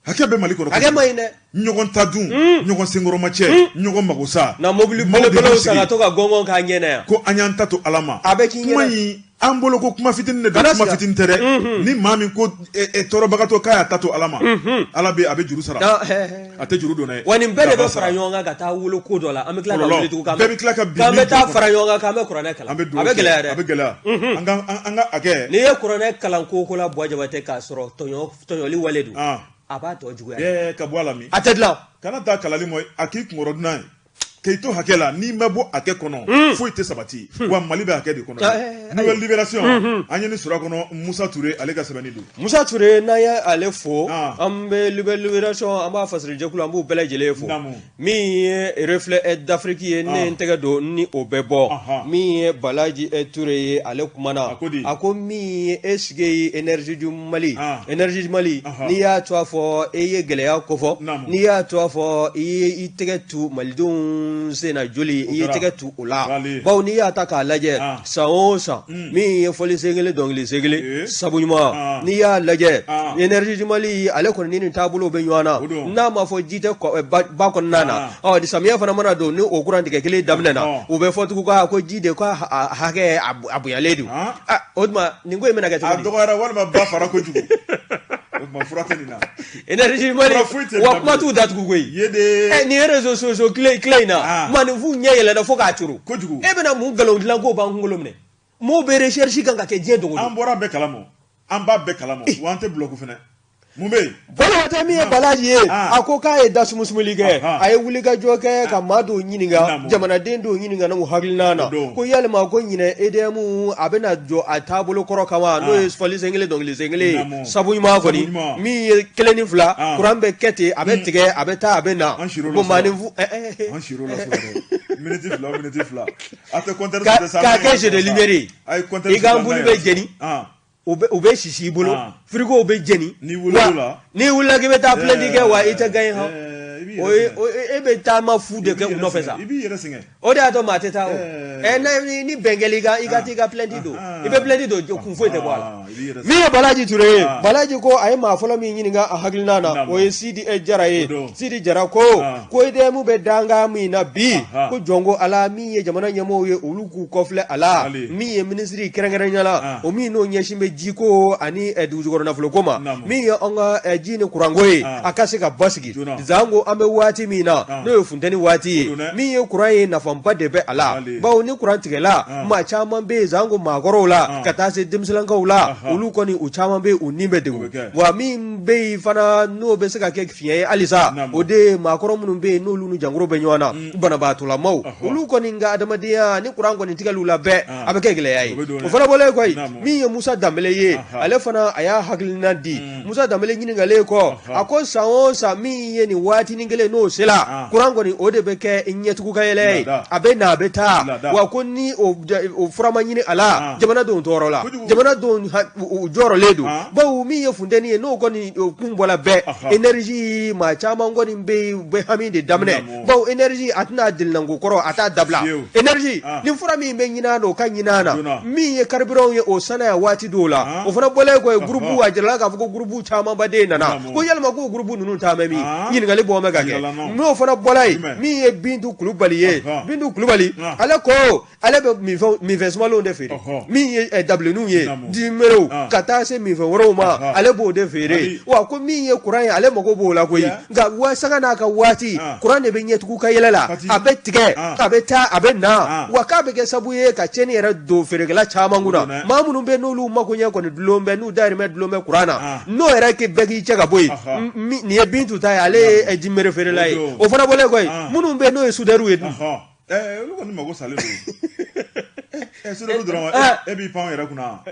Hakɛ bɛ Mali kɔnɔ. Hakɛ ma ɲi dɛ. Ɲɔgɔn ta dun, ɲɔgɔn senkɔrɔmacɛ, ɲɔgɔn magosa. Na mobili belebelew san ka to ka gɔngɔn k'a ɲɛ na yan. Ko an y'an ta to Ala ma. A bɛ k'i ɲɛna. Kuma in an bolo ko kuma fitinin de don, kuma fitinin tɛ dɛ. Ni maa min ko tɔɔrɔbagatɔ k'a y'a ta to Ala ma, Ala bɛ a bɛ juru sara. A tɛ juru don dɛ. Wa nin bɛɛ de bɛ fara ɲɔgɔn kan ka taa wolo ko dɔ la, an bɛ tila ka wuli tugun. Bɛɛ bɛ tila ka bin. K'an bɛ taa fara ɲɔgɔn kan k'an bɛ kuranɛ kalan. An bɛ a bɛ gɛlɛya dɛ. A bɛ gɛlɛya. An ka hakɛ. N'i ye kuranɛ kalan ko ko la, Buwa Jabatɛ, k'a sɔrɔ tɔɲɔli wale don, a b'a tɔ juguya. Ɛɛ, ka bɔ a la min. A tɛ dilan. Kana taa kalali mɔ a k'i kunkɔrɔ dunan ye. K'i to hakɛ la, n'i ma bɔ hakɛ kɔnɔ, foyi tɛ sabati. Wa Mali bɛ hakɛ de kɔnɔ. Nouvelle Libération, an ye ni sɔrɔ a kɔnɔ. Musa Ture, ale ka sɛbɛnni don. Musa Ture, n'an ye ale fo, an bɛ Libération, an b'a fasirijɛkulu, an b'u bɛɛ lajɛlen fo. Min ye Reflet d'Afrique ye, ne ye n tɛgɛ don ni o bɛ bɔ. Min ye Balaji Ture ye, ale kumana, a ko min ye e sigi ye Énergie du Mali, Énergie du Mali, n'i y'a to a fɔ e ye gɛlɛya kofɔ, n'i y'a to a fɔ i ye i tɛgɛ tu malidenw sen na joli, i ye tɛgɛ tu o la, bawo n'i y'a ta k'a lajɛ, san o san, min ye fɔli sen kelen, dɔnkili sen kelen, sabu ɲuman, n'i y'a lajɛ, Énergie du Mali ale kɔni ni nin taabolo bɛ ɲɔgɔn na, n'a ma fɔ ji tɛ ba kɔnɔna na. Ɔ, samiyɛ fana mana don, ni o kuran tigɛ kelen daminɛ na, u bɛ fɔ tugun ko ji de ko hakɛ a bonyalen don. O tuma nin ko in bɛna kɛ cogo di? A dɔgɔyara walima ba fara kojugu. O tuma fura tɛ nin na. Énergie Mali, wa kuma t'u da tugun koyi. Ye de. Nin ye réseaux sociaux tile in na, maaninfinw ɲɛ yɛlɛnna fo k'a coro. Kojugu. E bɛna mun nkalon dilan k'o b'an kunkolo minɛ? Maaw bɛ recherche kan ka kɛ diɲɛ dogo. An bɔra bɛɛ kalama, an b'a bɛɛ kalama, wa an tɛ bloc fɛnɛ. Mun bɛ yen? Bɔlɔtɛ min ye Balaji ye, a ko k'a ye da sumusumuli kɛ, a ye wulikajɔ kɛ ka maa dɔw ɲininka, jamanaden dɔw ɲininka n'u hakilina na, ko yalima ko ɲinɛ EDM a bɛna jɔ a taabolo kɔrɔ kama, n'o ye fɔli sen kelen, dɔnkili sen kelen ye, sabu ɲuman kɔni min ye kelen ni fila, kuran bɛ kɛ ten, a bɛ tigɛ, a bɛ taa, a bɛ na. An sir'o la. Ko maaninfin. An sir'o la sɔrɔ miniti 2, miniti 2, a tɛ compteur. K'a kɛ jeu de lumière ye, i ka ampoule bɛ jeni, u bɛ sisi i bolo, frigo bɛ jeni. N'i wulila la. N'i wulila k'i bɛ taa plainte kɛ, wa i tɛ gagner han. O ye e bɛ taama fu de kɛ u nɔfɛ sa. I b'i yɛrɛ sɛgɛn. O de y'a to maa tɛ taa o. Ɛ, ni bɛn kɛla i kan, i ka t'i ka plainte don, i bɛ plainte don, kun foyi tɛ bɔ a la. Min ye Balaji Ture ye, Balaji ko a ye maa fɔlɔ min ɲininka a hakilina na, o ye Sidi Jara ye. Sidi Jara ko EDM bɛ dankan min na bi, ko jɔn ko Ala, min ye jamana ɲɛmɔgɔw ye, olu k'u kɔfilɛ a la. Min ye minisiri kɛrɛnkɛrɛnnenya la, o min n'o ɲɛsin bɛ jiko ani dugujukɔrɔ nafoloko ma, min ye an ka ji ni kuranko ye, a ka se ka basigi, zanko an bɛ waati min na, n'o ye funteni waati ye. Min ye kuran ye, nafaba de bɛ a la, bawo ni kuran tigɛla, maa caman bɛ yen, zanko maakɔrɔw la ka taa se denmisɛnninkaw la, olu kɔni u caman bɛ u ni bɛ degun. Wa min bɛ yen fana, n'o bɛ se ka kɛ fiɲɛ ye halisa, o de ye maakɔrɔ minnu bɛ yen, n'olu ni jankaro bɛ ɲɔgɔn na, banabaatɔlamaw, olu kɔni ka adamadenya, ni kuran kɔni tigɛli la bɛɛ, a bɛ kɛ gɛlɛya ye. O fana bɔlen kɔ, min ye Musa Danbele ye, ale fana a y'a hakilina di. Musa Danbele ɲininkalen kɔ, a ko san o san, min ye nin waatinin kelen n'o sera, kuran kɔni o de bɛ kɛ ɲɛtugu ka yɛlɛ ye, a bɛ na, a bɛ taa. Wa ko ni o fura ma ɲini a la, jamana denw tɔɔrɔ la, jamanadenw u jɔrɔlen don, bawo min ye funteni ye, n'o kɔni kun bɔla bɛɛ, énergie maa caman kɔni bɛ yen, u bɛ hami de daminɛ, bawo énergie a tɛna delinanko kɔrɔ, a t'a dabila. Énergie ni fura min bɛ ɲini a na, o ka ɲini a na. Min ye carburant ye, o sanaya waati dɔw la. O fana bɔlen kɔ ye, groupe a jirala k'a fɔ ko groupe camanba de nana, ko yalima k'o groupe ninnu taa bɛ min? Ɲininkali bɔ bɛ ka ka kɛ. N'o fana bɔra yen, min ye Bintu Kulubali ye, Bintu Kulubali ale ko ale bɛ minfɛn sumalenw de feere, min ye dabilenninw ye, jimerew ka taa se minfɛn wɛrɛw ma, ale b'o de feere. Wa ko min ye kuran ye, ale mago b'o la koyi, nka wa sanga n'a ka waati kuran de bɛ ɲɛtugu ka yɛlɛ la, a bɛ tigɛ, a bɛ taa, a bɛ na, wa k'a bɛ kɛ sabu ye ka tiɲɛni yɛrɛ don feerekɛla caman kunna. Maa minnu bɛ n'olu makoɲɛ kɔni dulon bɛ, n'u dahirimɛ dulon bɛ kuran na, n'o yɛrɛ kɛ bɛɛ k'i cɛ ka bɔ yen. Nin ye Bintu ta ye, ale ye jimere feerela ye. O fana bɔlen kɔ yen, minnu bɛ n'o ye sudɛriw ye dun, olu kɔni mago salen don. Sudɛriw dɔrɔn, e b'i pan yɛrɛ kunna.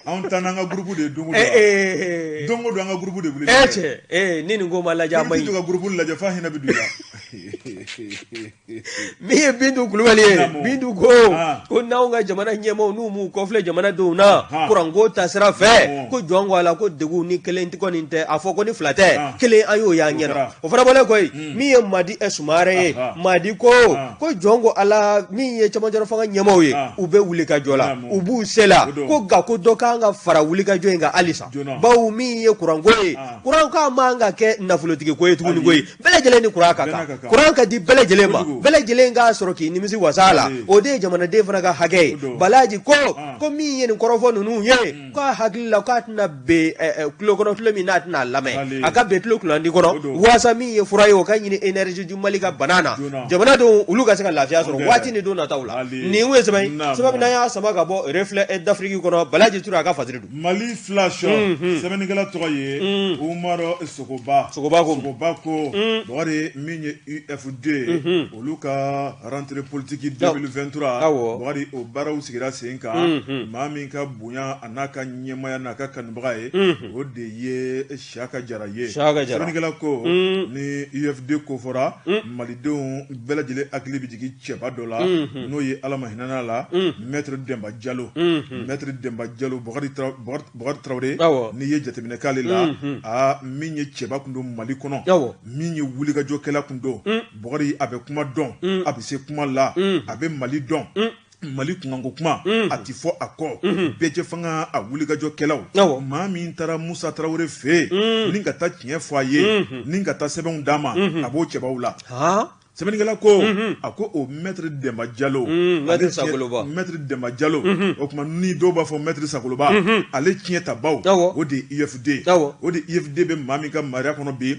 Anw ta n'an ka groupe de ye don o don, don o don an ka groupe de wuli. Cɛ, ni nin ko ma lajɛ, a man ɲi. I bɛ to ka groupe lajɛ f'a hinɛ bɛ don i la. Min ye Bintu Kulubali ye, Bintu ko ko n'anw ka jamana ɲɛmaaw n'u m'u kɔfilɛ jamanadenw na kuranko taasira fɛ, ko jɔn ko a la ko degun ni kelen kɔni tɛ, a fɔ ko ni fila tɛ, kelen an y'o y'an ɲɛna. O fana bɔlen kɔ yen, min ye Madi Sumare ye, Madi ko ko jɔn ko ala min ye cɛmancɛ fanga ɲɛmaaw ye, u bɛ wuli ka jɔ la, u b'u se la, ko nka ko dɔ kan ka fara wuli ka jɔ in kan halisa, bawo min ye kuranko ye, kuran ko man ka kɛ nafolotigi ko ye tuguni koyi, bɛɛ lajɛlen ni kuran ka kan, kuran ka di bɛɛ lajɛlen ma, bɛɛ lajɛlen k'a sɔrɔ k'i nimisi wasa a la, o de ye jamanaden fana ka hakɛ ye. Balaji ko ko min ye nin kɔrɔfɔ ninnu ye, k'a hakili la k'a tɛna ben tulo kɔnɔ tulo min n'a tɛna a lamɛn, a ka ben tulo kulandi kɔnɔ, waasa min ye fura ye o ka ɲini énergie du Mali ka bana na, jamanadenw olu ka se ka lafiya sɔrɔ waati ni don nataw la. Nin ye sɛbɛn sɛbɛn min n'an y'a sama ka bɔ Reflet d'Afrique kɔnɔ. Balaji Ture a ka fasiri don. Mali Flash, sɛbɛnnikɛla tɔgɔ ye Umaru Sogoba. Sogoba ko, Sogoba ko Bakari, min ye UFD, olu ka rentrée politique 2023, Bakari, o baaraw sigira sen kan. Maa min ka bonya a n'a ka ɲɛmaaya n'a ka kanubaga ye, o de ye Siyaka Jara ye. Sɛbɛnnikɛla ko ni UFD ko fɔra, malidenw bɛɛ lajɛlen hakili bɛ jigin cɛba dɔ la, n'o ye Ala ma hinɛna la, Maître Demba Jalo. Maître Demba Jalo, Bakari Tarawele, n'i ye jateminɛ k'ale la, aa, min ye cɛba tun don Mali kɔnɔ, min ye wulikajɔkɛla tun don, Bakari, a bɛ kuma dɔn, a bɛ se kuma la, a bɛ Mali dɔn. Mali kunkanko kuma, a tɛ fɔ a kɔ. Bɛɛjɛ fanga a wulikajɔkɛlaw, maa min taara Musa Tarawele fɛ yen ni ka taa tiɲɛ fɔ a ye, ni ka taa sɛbɛnw d'a ma, a b'o cɛbaw la. Sɛbɛnnikɛla ko, a ko o Maître Demba Jalo, Maître Demba Jalo, o tuma ni dɔw b'a fɔ Maître Sakoloba, ale tiɲɛ tabaw, o de ye UFD, o de UFD bɛ maa min ka maaya kɔnɔ bi,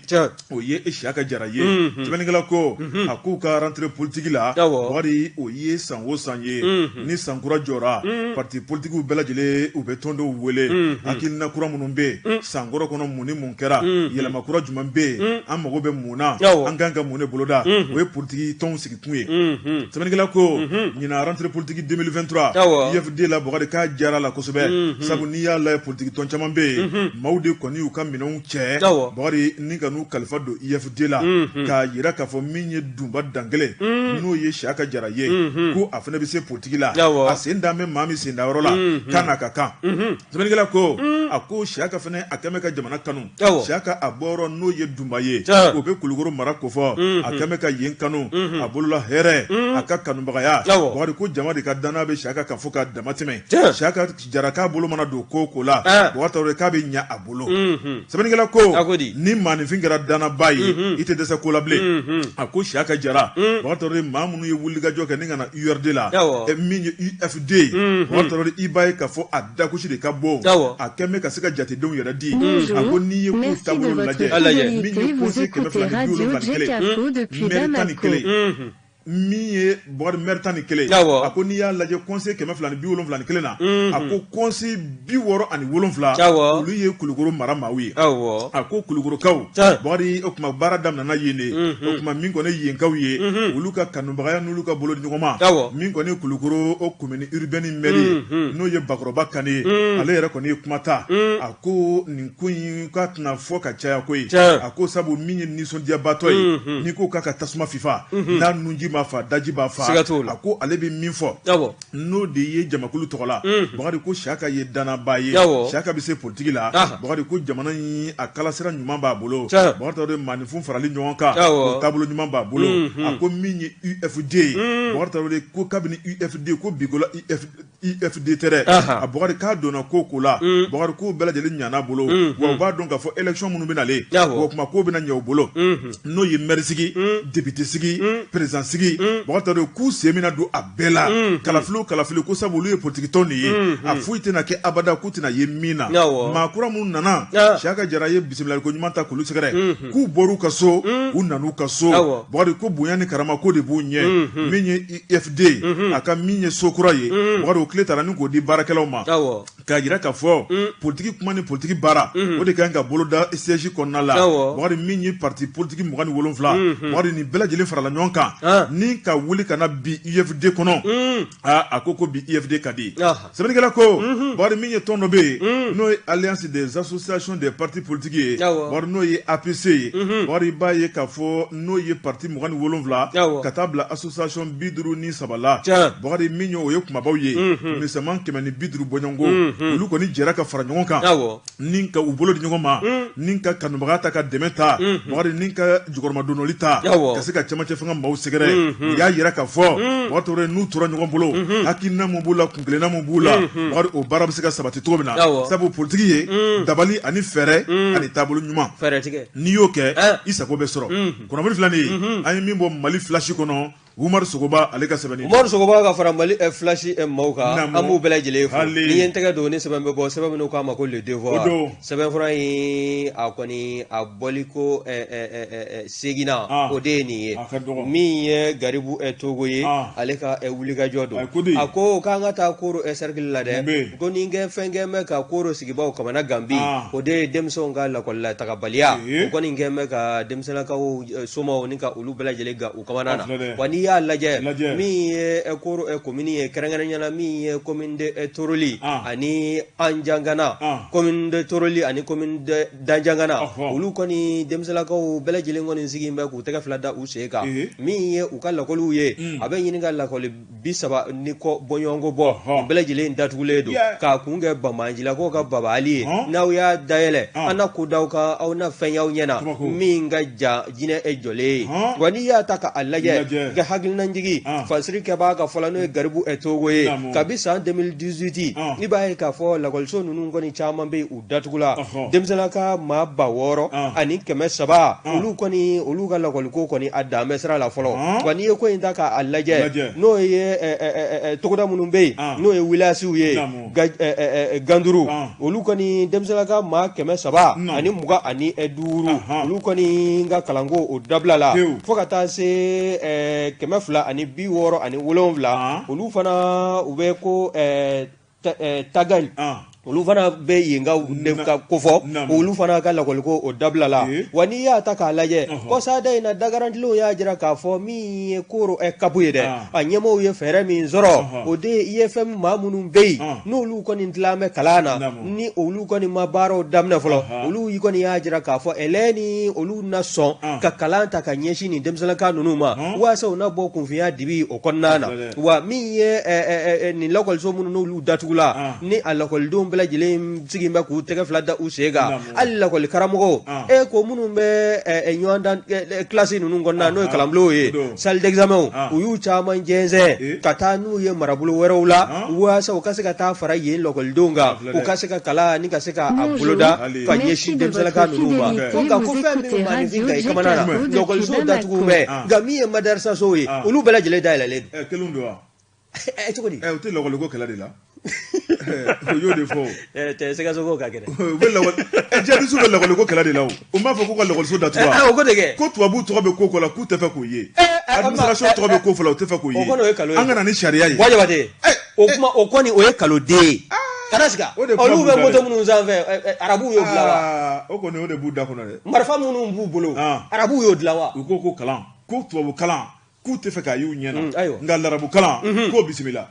o ye Siyaka Jara ye. Sɛbɛnnikɛla ko a k'u ka rentrée politique la, Bakari, o ye san o san ye, ni sankura jɔra, parti politikiw bɛɛ lajɛlen u bɛ tɔndenw wele, hakilina kura minnu bɛ yen sankɔrɔ kɔnɔ, mun ni mun kɛra, yɛlɛma kura jumɛn bɛ yen, an mago bɛ mun na, an kan ka mun de boloda, o ye politiki tɔnw sigi kun ye. Sɛbɛnnikɛla ko ɲinan rentrée politique 2023 UFD la, Bakari, k'a diyara la kosɛbɛ, sabu n'i y'a lajɛ, politiki tɔn caman bɛ yen, maaw de kɔni y'u ka minɛnw cɛ, Bakari, ni ka n'u kalifa don UFD la, k'a jira k'a fɔ min ye Dunba Dankele, n'o ye Siyaka Jara ye, ko a fana bɛ se politiki la, a sen da bɛ maa min sen da yɔrɔ la, k'a n'a ka kan. Sɛbɛnnikɛla ko a ko Siyaka fana, a kɛlen bɛ ka jamana kanu. Siyaka, a bɔyɔrɔ n'o ye Dunba ye, o bɛ Kulukɔrɔ mara kofɔ, a kɛlen bɛ ka yen kanu, a bolola hɛrɛ, a ka kanubagaya, Bakari, ko jama de ka danaya bɛ Siyaka kan fo ka dama tɛmɛ. Siyaka Jara k'a bolo mana don ko o ko la, Bakari Tarawele, k'a bɛ ɲɛ a bolo. Sɛbɛnnikɛla ko ni maaninfin kɛra dannabaa ye, i tɛ dɛsɛ ko la bilen. A ko Siyaka Jara, Bakari Tarawele, maa minnu ye wulikajɔ kɛ ni ka na URD la, min ye UFD ye, Bakari Tarawele, i b'a ye k'a fɔ a dagosi de ka bon, a kɛlen bɛ ka se ka jatedenw yɛrɛ di. A ko n'i ye ko taabolo lajɛ, min ye conseil 271, maire 11, min ye Bakari maire 11, a ko n'i y'a lajɛ conseil 271 na, a ko conseil 67, olu ye Kulukɔrɔ mara maaw ye. A ko Kulukɔrɔkaw, Bakari, o tuma baara daminɛna yen de. O tuma min kɔni ye yenkaw ye, olu ka kanubagaya n'olu ka bolo di ɲɔgɔn ma, min kɔni ye Kulukɔrɔ o commune urbaine maire ye, n'o ye Bakɔrɔba Kane ye, ale yɛrɛ kɔni ye kuma ta. A ko nin ko in k'a tɛna fɔ ka caya koyi. A ko sabu min ye nisɔndiyabatɔ ye, n'i ko k'a ka tasuma fifa, n'a nunji ma fa, daji b'a fa. A ko ale bɛ min fɔ, n'o de ye jamakulu tɔgɔ la, Bakari, ko Siyaka ye dannabaa ye, Siyaka bɛ se politiki la. Bakari ko jamana in a kalasira ɲuman b'a bolo, Bakari Tarawele, maaninfin farali ɲɔgɔn kan, o taabolo ɲuman b'a bolo. A ko min ye UFD ye, Bakari Tarawele, ko kabini UFD ko bikola UFD tɛ dɛ, a Bukari k'a donna ko ko la, Bukari k'u bɛɛ lajɛlen ɲana bolo, wa u b'a dɔn k'a fɔ élection minnu bɛ nalen, o tuma k'o bɛna ɲɛ u bolo, n'o ye maire sigi, député sigi, président sigi, Bukari Tarawele k'u sen bɛna don a bɛɛ la, kalafili o kalafili ko sabu olu ye politique tɔn de ye, a foyi tɛna kɛ abada k'u tɛna ye min na, maa kura minnu nana, Siyaka Jara ye bisimilaliko ɲuman ta k'olu sɛgɛrɛ, k'u bɔr'u ka so, u nan'u ka so, Bukari ko bonya ni karama ko de b'u ɲɛ, min ye UFD a ka min ye so kura ye, Bukari o clé taara ni k'o di baarakɛlaw ma, k'a jira k'a fɔ politiki kuma ni politiki baara o de ka kan ka boloda siège kɔnɔna la. Bukari min ye parti politiki 27, Bukari nin bɛɛ lajɛlen farala ɲɔgɔn kan ni ka wuli ka na bi UFD kɔnɔ. Aa, a ko ko bi UFD ka di. Sɛbɛnnikɛla ko Bukari min ye tɔn dɔ bɛ yen n'o ye Alliance des associations des partis politiques ye, Bukari n'o ye APC ye, Bukari i b'a ye k'a fɔ n'o ye parti 27 ka taa bila association 53 la, Bukari min ye o ye kumabaw ye, misɛnman 150 bɔɲɔgɔnko, olu kɔni jɛra ka fara ɲɔgɔn kan ni ka u bolo di ɲɔgɔn ma, ni ka kanubaga ta ka dɛmɛ ta, Bukari ni ka jukɔrɔmadonoli ta ka se ka cɛmancɛ fanga maaw sɛgɛrɛ. U y'a jira k'a fɔ Bukari Tarawele n'u tora ɲɔgɔn bolo, hakilina min b'u la, kuntilenna min b'u la, Bukari o baara bɛ se ka sabati cogo min na, sabu politiki ye dabali ani fɛɛrɛ ani taabolo ɲuman, n'i y'o kɛ i sago bɛ sɔrɔ. Kunnafoni filɛ nin ye, an ye min bɔ Mali Flash kɔnɔ, Umaru Sogoba ale ka sɛbɛnni. Umaru Sogoba ka fara Mali Flash maaw kan, an b'u bɛɛ lajɛlen fo. Ni ye n tɛgɛ don ni sɛbɛn bɛ bɔ, sɛbɛn min k'a ma ko Le Devoir, sɛbɛnfura in a kɔni a bɔli ko seginna o de ye nin ye, min ye Garibu Togo ye, ale ka wulikajɔ don. A ko k'an ka taa Koro cercle la dɛ, ko ni kɛ fɛn kɛ bɛ ka Koro sigibaaw kamana gan bi, o de ye denmisɛnw ka lakɔli la tagabaliya. O kɔni kɛ bɛ ka denmisɛnninlakaw somaw ni ka olu bɛɛ lajɛlen gan u kamana na. Wa n'i y'a lajɛ min ye Koro commune ye, kɛrɛnkɛrɛnya la min ye commune de Toroli ani Anjangana, commune de Toroli ani commune de Danjangana, olu kɔni denmisɛnninlakaw bɛɛ lajɛlen kɔni sigi bɛ k'u tɛgɛ fila da u sen kan. Min ye u ka lakɔliw ye, a bɛ ɲini ka lakɔli 30 ni kɔ bɔɲɔgɔnko bɔ, u bɛɛ lajɛlen datugulen don k'a kun kɛ banbaancilakaw ka babaali ye. N'aw y'a dayɛlɛ, an na ko d'aw kan, aw na fɛn y'aw ɲɛ na min ka jan jinɛ e jɔlen ye. Wa n'i y'a ta k'a lajɛ ka hakilinajigi fasiri kɛbaa ka fɔ la, n'o ye Garibu Togo ye, kabi san 2018 i b'a ye k'a fɔ lakɔliso ninnu kɔni caman bɛ yen, u datugula. Denmisɛnninlaka maa 6300, olu kɔni olu ka lakɔliko kɔni a dan bɛ sira la fɔlɔ. Wa n'i ye ko in ta k'a lajɛ, n'o ye togoda minnu bɛ yen, n'o ye wilasiw ye, Ganduru, olu kɔni denmisɛnninlaka maa 325, olu kɔni ka kalanko o dabila la, fo ka taa se 267, olu fana u bɛ ko Tagali, olu fana bɛ yen ka kofɔ, olu fana ka lakɔliko o dabila la. Wa n'i y'a ta k'a lajɛ, kɔsada in na dagarantilenw y'a jira k'a fɔ min ye Koro CAP ye dɛ, a ɲɛmɔgɔw ye fɛɛrɛ min sɔrɔ, o de ye IFM maa minnu bɛ yen n'olu kɔni tilan bɛ kalan na, ni olu kɔni ma baaraw daminɛ fɔlɔ, olu kɔni y'a jira k'a fɔ ɛlɛ ni olu na sɔn ka kalan ta ka ɲɛsin nin denmisɛnninlaka ninnu ma, walasa u na bɔ kunfinya dibi o kɔnɔna na. Wa min ye nin lakɔliso minnu n'olu datugula, ni a lakɔlidenw bɛɛ lajɛlen sigi bɛ k'u tɛgɛ fila da u sen kan, hali lakɔli karamɔgɔw e ko minnu bɛ ɲɔgɔndan kilasi ninnu kɔnɔna, n'o ye kalanbulonw ye, salle d'examen, u y'u caman jɛnsɛn ka taa n'u ye marabolo wɛrɛw la, walasa u ka se ka taa fara yen lakɔlidenw kan, u ka se ka kalan ni ka se ka a boloda ka ɲɛsin denmisɛnninlaka ninnu ma. Nka ko fɛn min maaninfin ka i kamana na, lakɔlisow datugu bɛ, nka min ye madarisasow ye, olu bɛɛ lajɛlen dayɛlɛlen don. Kelen don wa? Cogo di? U tɛ lakɔliko kɛlɛ de la. U y'o de fɔ. Tɛ Sikasokaw ka kɛnɛ. U bɛ lakɔli jihadisiw bɛ lakɔliko kɛlɛ de la o. U m'a fɔ k'u ka lakɔliso datugu wa? O ko de kɛ. Ko tubabuw tɔgɔ bɛ ko ko la k'u tɛ fɛ k'o ye. Administration tɔgɔ bɛ ko fɔ la u tɛ fɛ k'o ye. O kɔni o ye nkalon ye. An ka na ni sariya ye. Buwa Jabate. O kuma o kɔni o ye nkalon de ye. Kana sika. Olu bɛ moto minnu sanfɛ, arabuw y'o dilan wa? O kɔni o de b'u da kɔnɔ dɛ. Marifa minnu b'u bolo, arabuw y'o dilan wa? U ko kalan, ko tubabu kalan k'u tɛ fɛ k'a y'u ɲɛ na, nka larabu kalan k'o bisimila.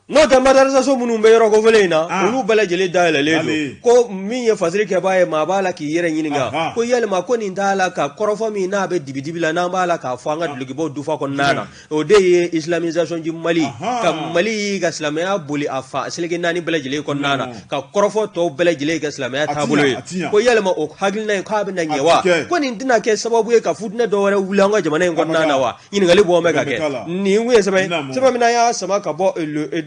N'o tɛ madarisaso minnu bɛ yɔrɔ kofɔlen in na, olu bɛɛ lajɛlen dayɛlɛlen don. Ko min ye fasiri kɛbaa ye, maa b'a la k'i yɛrɛ ɲininka ko yalima ko nin t'a la ka kɔrɔfɔ min n'a bɛ dibidibi la, n'an b'a la k'a fɔ an ka dulokibaw dufa kɔnɔna na, o de ye islamisation du Mali, ka Mali ka silamɛya boli a fa seleke naani bɛɛ lajɛlen kɔnɔna na, ka kɔrɔfɔ tɔw bɛɛ lajɛlen kɛ silamɛya taabolo ye. Ko yalima o hakilina in k'a bɛna ɲɛ wa? Ko nin tɛna kɛ sababu ye ka futinɛ dɔ wɛrɛ wuli an ka jamana in kɔnɔna na wa? Ɲininkali bɔ bɛ ka kɛ. Nin kun ye sɛbɛn sɛbɛn min n'an y'a sama ka bɔ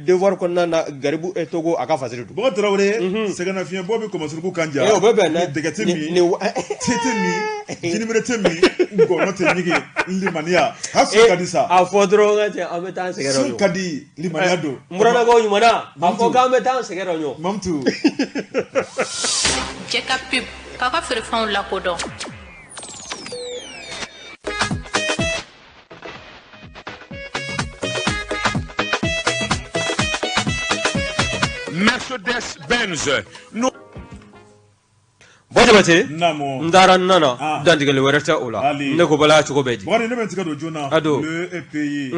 Le Devoir kɔnɔna na Garibu Togo a ka fasiri don. Bɔkari Tarawele, sɛgɛnnafiɲɛbɔ bɛ kɔmɔsuruku kan ja. O bɛ bɛn dɛ. Dɛgɛ tɛ min, te tɛ min, jinimere tɛ min, ngɔnɔ tɛ ɲigin, limaniya. Ha sun ka di sa. A fɔ dɔrɔn ka cɛ an bɛ taa an sɛgɛrɛ. Sun ka di, limaniya don. N burannakaw ɲuman a fɔ k'an bɛ taa an sɛgɛrɛ ɲɔ. Mamutu. Cɛ ka pub k'aw ka feerefɛnw lakodɔn. Mercedes-Benz. Bɔ Jabate, n taara n nana dantigɛli wɛrɛ tɛ o la, ne ko bala cogo bɛ di? Bɔkari, ne bɛ n tɛgɛ don joona, a don. Le Pays,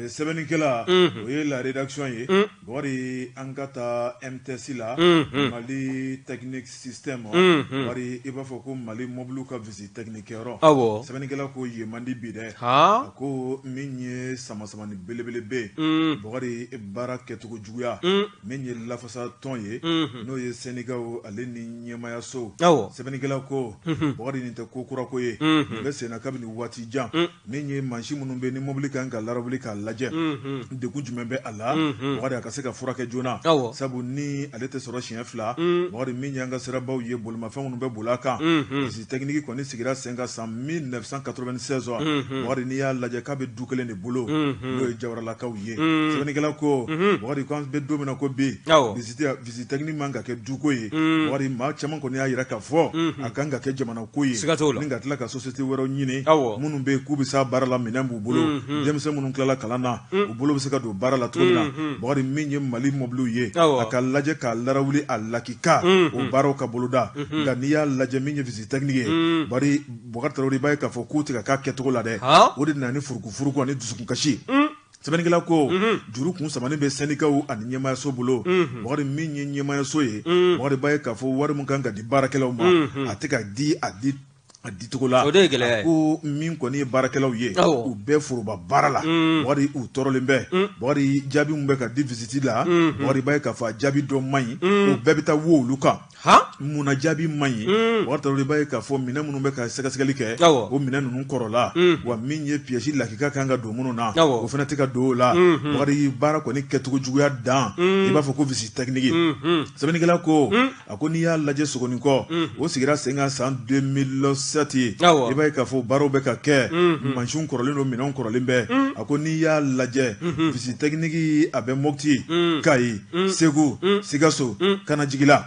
sɛbɛnnikɛla, o ye la rédaction ye. Bɔkari, an ka taa MTS la, Mali Technique System, Bɔkari, i b'a fɔ ko Mali mɔbiliw ka visite technique kɛyɔrɔ. Awɔ. Sɛbɛnnikɛla ko yen man di bi dɛ. A ko min ye sama-samani belebele bɛ yen. Bɔkari, baara kɛcogo juguya. Min ye lafasa tɔn ye, n'o ye syndicat ale ni ɲɛmaayaso. Awɔ. Sɛbɛnnikɛla ko, Bɔkari, nin tɛ ko kura ko ye. Nin bɛ senna kabini waati jan. Min ye mansin minnu bɛ ni mobili kan ka larawuli k'a lajɛ, degun jumɛn bɛ a la, Bɔkari, a ka se ka furakɛ joona. Awɔ. Sabu ni ale tɛ sɔrɔ siɲɛ fila, Bɔkari, min y'an ka sirabaw ye, bolimafɛn minnu bɛ boli a kan, visite technique kɔni sigira sen kan san 1996. Bɔkari, n'i y'a lajɛ k'a bɛ du kelen de bolo, n'o ye Jawaralakaw ye. Sɛbɛnnikɛla ko, Bɔkari, ko an bɛ don min na ko bi, visite technique man ka kɛ duko ye. Bɔkari, maa caman kɔni y'a jira k'a fɔ a kan ka kɛ jamana ko ye. Siga t'o la. Ni ka tila ka société wɛrɛw ɲini, Awɔ. minnu bɛ yen k'u bɛ s'a baara la, minɛn b'u bolo, denmisɛn minnu tilala kalan na, u bolo bɛ se ka don baara la cogo min na. Bɔkari, min ye Mali mɔbiliw ye, Awɔ. a ka lajɛ k'a larawuli a lakika, o baaraw ka boloda. Nka n'i y'a lajɛ min ye visite technique ye, bari Bɔkari Tarawele, i b'a ye k'a fɔ k'u tɛ ka k'a kɛcogo la dɛ. O de nana ni furukufuruku ani dusukunkasi. Sɛbɛnnikɛla ko, juru kun samanin bɛ syndicat ani ɲɛmaayaso bolo. Bɔkari, min ye ɲɛmaayaso ye, Bɔkari, b'a ye k'a fɔ wari min kan ka di baarakɛlaw ma, a tɛ ka di a di a dicogo la. O de ye gɛlɛya ye. A ko min kɔni ye baarakɛlaw ye, u bɛɛ foroba baara la, Bɔkari, u tɔɔrɔlen bɛ. Bɔkari, jaabi min bɛ ka di visite la, Bɔkari, b'a ye k'a fɔ a jaabi dɔ man ɲi, o bɛɛ bɛ taa wo olu kan. Munna jaabi man ɲi? Bɔkari Tarawele, i b'a ye k'a fɔ minɛn minnu bɛ ka sɛgɛsɛgɛli kɛ, o minɛn ninnu kɔrɔla, wa min ye pièce lakika kan ka don minnu na, o fana tɛ ka don o la. Bɔkari, baara kɔni kɛcogo juguya dan, i b'a fɔ ko visite technique. Sɛbɛnnikɛla ko, a ko n'i y'a lajɛ Sogonikɔ, o sigira sen kan san 2007, i b'a ye k'a fɔ baaraw bɛ ka kɛ, mansinw kɔrɔlen don, minɛnw kɔrɔlen bɛ. A ko n'i y'a lajɛ visite technique a bɛ Mopti, Kayi, Segu, Sikaso, Kanajigila,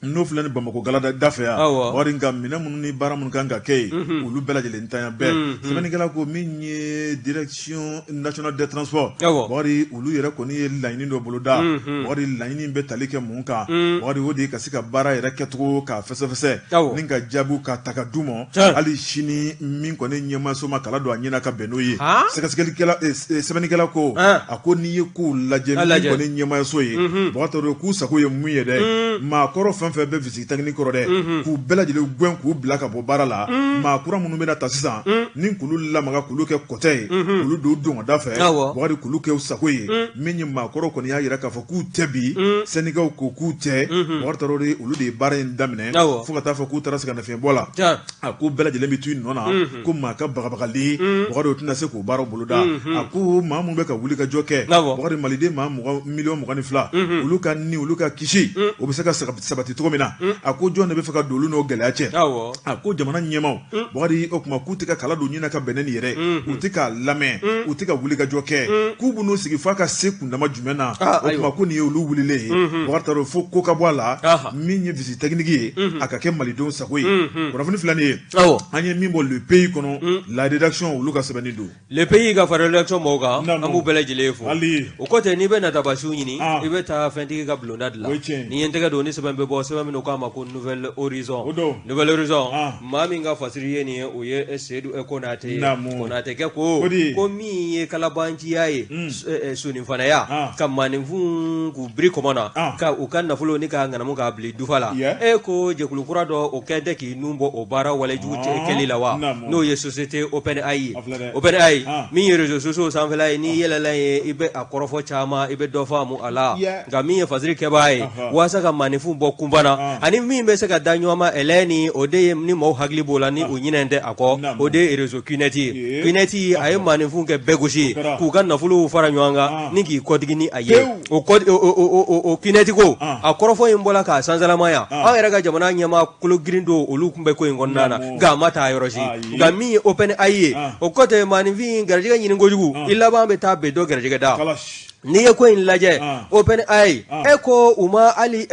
n'o filɛ ni Bamakɔ galada da fɛ yan. Bɔkari, nka minɛn minnu ni baara minnu kan ka kɛ yen, olu bɛɛ lajɛlen tanya bɛɛ. Sɛbɛnnikɛla ko min ye direction nationale des transports, Bɔkari, olu yɛrɛ kɔni ye laɲini dɔ boloda. Bɔkari, laɲini bɛ tali kɛ mun kan? Bɔkari, o de ye ka se ka baara yɛrɛ kɛcogo k'a fɛsɛfɛsɛ ni ka jaabiw ka ta ka d'u ma. Hali sini min kɔni ɲɛmaaso ma kala don a ɲɛna ka bɛn n'o ye. Sɛgɛsɛgɛlikɛla, sɛbɛnnikɛla ko, a ko n'i ye kow lajɛ, min kɔni ɲɛmaaso ye, Bɔkari Tarawele, k'u sago ye mun ye dɛ, maakɔrɔ fɛn fɛn bɛ visite technique kɔrɔ dɛ, k'u bɛɛ lajɛlen gɛn k'u bila ka bɔ baara la. Maa kura minnu bɛna ta sisan, ni k'olu lamaga k'olu kɛ kɔtɛ ye, k'olu don dongada fɛ, Bɔkari, k'olu kɛ u sago ye. Min ye maakɔrɔ kɔni y'a jira k'a fɔ k'u tɛ bi, syndicat ko k'u tɛ. Bɔkari Tarawele, olu de ye baara in daminɛ fo ka taa fɔ k'u taara sɛgɛnnafiɲɛbɔ la. A ko bɛɛ lajɛlen bɛ to i nɔ na, ko maa ka bagabagali, Bɔkari, o tɛna se k'o baaraw boloda. A ko maa minnu bɛ ka wuli ka jɔ kɛ, Bɔkari, maliden maa 22 miliyɔn, olu ka ni olu ka kisi, o bɛ se ka sabati cogo min na. A ko jɔn de bɛ fɛ ka don olu n'o gɛlɛya cɛ? A ko jamana ɲɛmaaw, Bɔkari, o tuma k'u tɛ ka kala don ɲin na ka bɛn ni nin yɛrɛ, u tɛ k'a lamɛn, u tɛ ka wuli ka jɔ kɛ, k'u b'u sigi f'a ka se kundama jumɛn na? O tuma ko nin ye olu wulilen ye. Bɔkari Tarawele, fo ko ka bɔ a la. Min ye visite technique ye, a ka kɛ malidenw sago ye. Kunnafoni filɛ nin ye, an ye min bɔ Le Pays kɔnɔ, la rédaction, olu ka sɛbɛnni don. Le Pays ka fara rédaction mɔgɔw kan, an b'u bɛɛ lajɛlen fo. O kɔfɛ, n'i bɛ natabasiw ɲini, i bɛ taa fɛntigi ka bulonda de la. N'i ye n tɛgɛ don ni sɛbɛn bɛ bɔ, sɛbɛn min k'a ma ko Nouvel Horizon. Nouvel Horizon, maa min ka fasiri ye nin ye, o ye Seyidu Konate ye. Konate kɛ ko min ye kalabanciya ye, soninfanaya, ka maaninfin k'u biri kɔmɔ na, ka u ka nafolo ni ka ŋanamu k'a bila dufa la. E ko jɛkulu kura dɔ o kɛn tɛ k'i nun bɔ o baara walejugu kɛli la wa, n'o ye société OpenAI ye. OpenAI min ye réseaux sociaux sanfɛla ye, n'i yɛlɛla ye, i bɛ a kɔrɔfɔ caman, i bɛ dɔ faamu a la. Nka min ye fasiri kɛbaa ye, walasa ka maaninfin bɔ kunba na. na ani min bɛ se ka da ɲɔgɔn ma Ɛlɛni, o de ye ni maaw hakili b'o la ni u ɲinɛn tɛ a kɔ, o de ye réseau Qnet ye. Qnet a ye maaninfinw kɛ bɛɛ gosi ye k'u ka nafolow fara ɲɔgɔn kan ni k'i kɔdigi ni a ye. O Qnet ko a kɔrɔfɔ in bɔra k'a sansalamaya. Anw yɛrɛ ka jamana ɲɛmaa kolo girin don, olu tun bɛ ko in kɔnɔna na, nka a ma taa yɔrɔ si. Nka min ye OpenAI ye, o kɔ tɛ maaninfin garijɛgɛ ɲini kojugu, i laban bɛ taa bɛn dɔ garijɛgɛ da. N'i ye ko in lajɛ, OpenAI, e ko u ma hali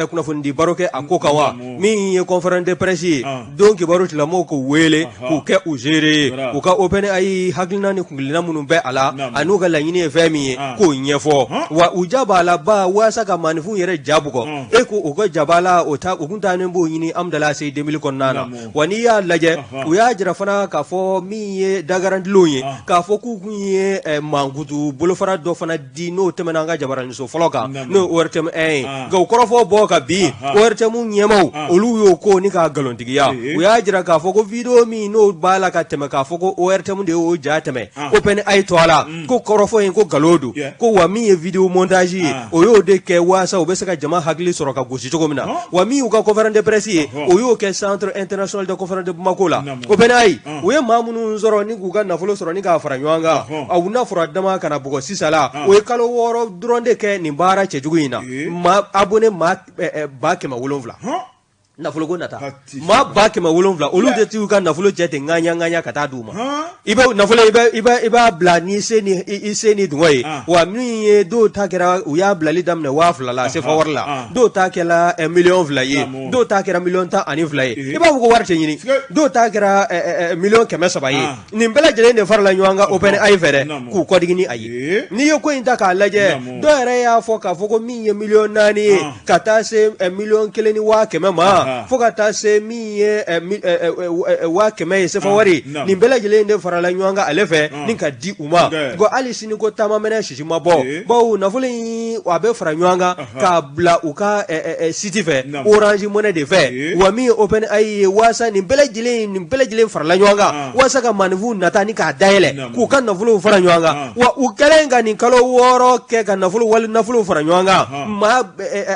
kunnafonidi baro kɛ a ko kan wa? Min ye conférence de presse ye, don kibaru tigilamɔgɔw k'u wele k'u kɛ u seere ye, u ka OpenAI hakilina ni kuntilenna minnu bɛ a la an'u ka laɲini ye fɛn min ye, k'o ɲɛfɔ. Wa u ja b'a la ba walasa ka maaninfinw yɛrɛ ja bugɔ. E ko u ka jaba la, o ta u kun taa b'o ɲini Amudalayi ACI 2000 kɔnɔna na. Wa n'i y'a lajɛ, u y'a jira fana k'a fɔ min ye dagarantilenw ye, k'a fɔ k'u kun ye mankutu bolofara dɔ fana di, n'o tɛmɛna an ka jabaraniso fɔlɔ kan, n'o ye ORTM 1 ye. Nka o kɔrɔfɔ bɔ ka bin, ORTM ɲɛmaaw olu y'o ko ni k'a nkalontigiya. U y'a jira k'a fɔ ko video min n'o b'a la ka tɛmɛ, k'a fɔ ko ORTM de y'o ja tɛmɛ OpenAI tɔgɔ la, ko kɔrɔfɔ in ko nkalon don. Ko wa min ye video montage ye, o y'o de kɛ waasa u bɛ se ka jama hakili sɔrɔ ka gosi cogo min na. Wa min y'u ka conférence de presse ye, o y'o kɛ Centre international de conférence de Bamako la. OpenAI, u ye maa minnu sɔrɔ ni k'u ka nafolo sɔrɔ ni k'a fara ɲɔgɔn kan, aw n'a fɔra dama kana bugɔ sisan la, o ye kalo 6 dɔrɔn de kɛ nin baara cɛjugu in na, maa abonné maa 700,000. Nafolo ko nata, maa 700,000, olu de t'u ka nafolo cɛ ten ŋaɲa ŋaɲa ka taa d'u ma. I bɛ nafolo, i b'a bila ni se ni i se ni dungɔ ye. Wa min ye dɔw ta kɛra, u y'a bilali daminɛ 2000 la sefa wari la, dɔw ta kɛra 2 miliyɔn ye, dɔw ta kɛra 12 miliyɔn ye. I b'a fɔ ko wari tɛ ɲini. Dɔw ta kɛra 300 miliyɔn ye. Nin bɛɛ lajɛlen de farala ɲɔgɔn kan OpenAI fɛ dɛ, k'u kɔdigi ni a ye. N'i ye ko in ta k'a lajɛ, dɔw yɛrɛ y'a fɔ k'a fɔ ko min ye 4 miliyɔn ye ka taa se 1,1 miliyɔn ma, fo ka taa se min ye 100 000 ye sefa wari, nin bɛɛ lajɛlen de farala ɲɔgɔn kan ale fɛ ni ka di u ma. Nka hali sini ko taamamɛnɛ sisi ma bɔ, bawo nafolo in a bɛ fara ɲɔgɔn kan k'a bila u ka site fɛ, Orange Money de fɛ. Wa min ye OpenAI ye, waasa nin bɛɛ lajɛlen, nin bɛɛ lajɛlen farala ɲɔgɔn kan waasa ka maaninfinw nata ni k'a dayɛlɛ k'u ka nafolow fara ɲɔgɔn kan. Wa u kɛlen ka nin kalo 6 kɛ ka nafolo wali nafolow fara ɲɔgɔn kan, maa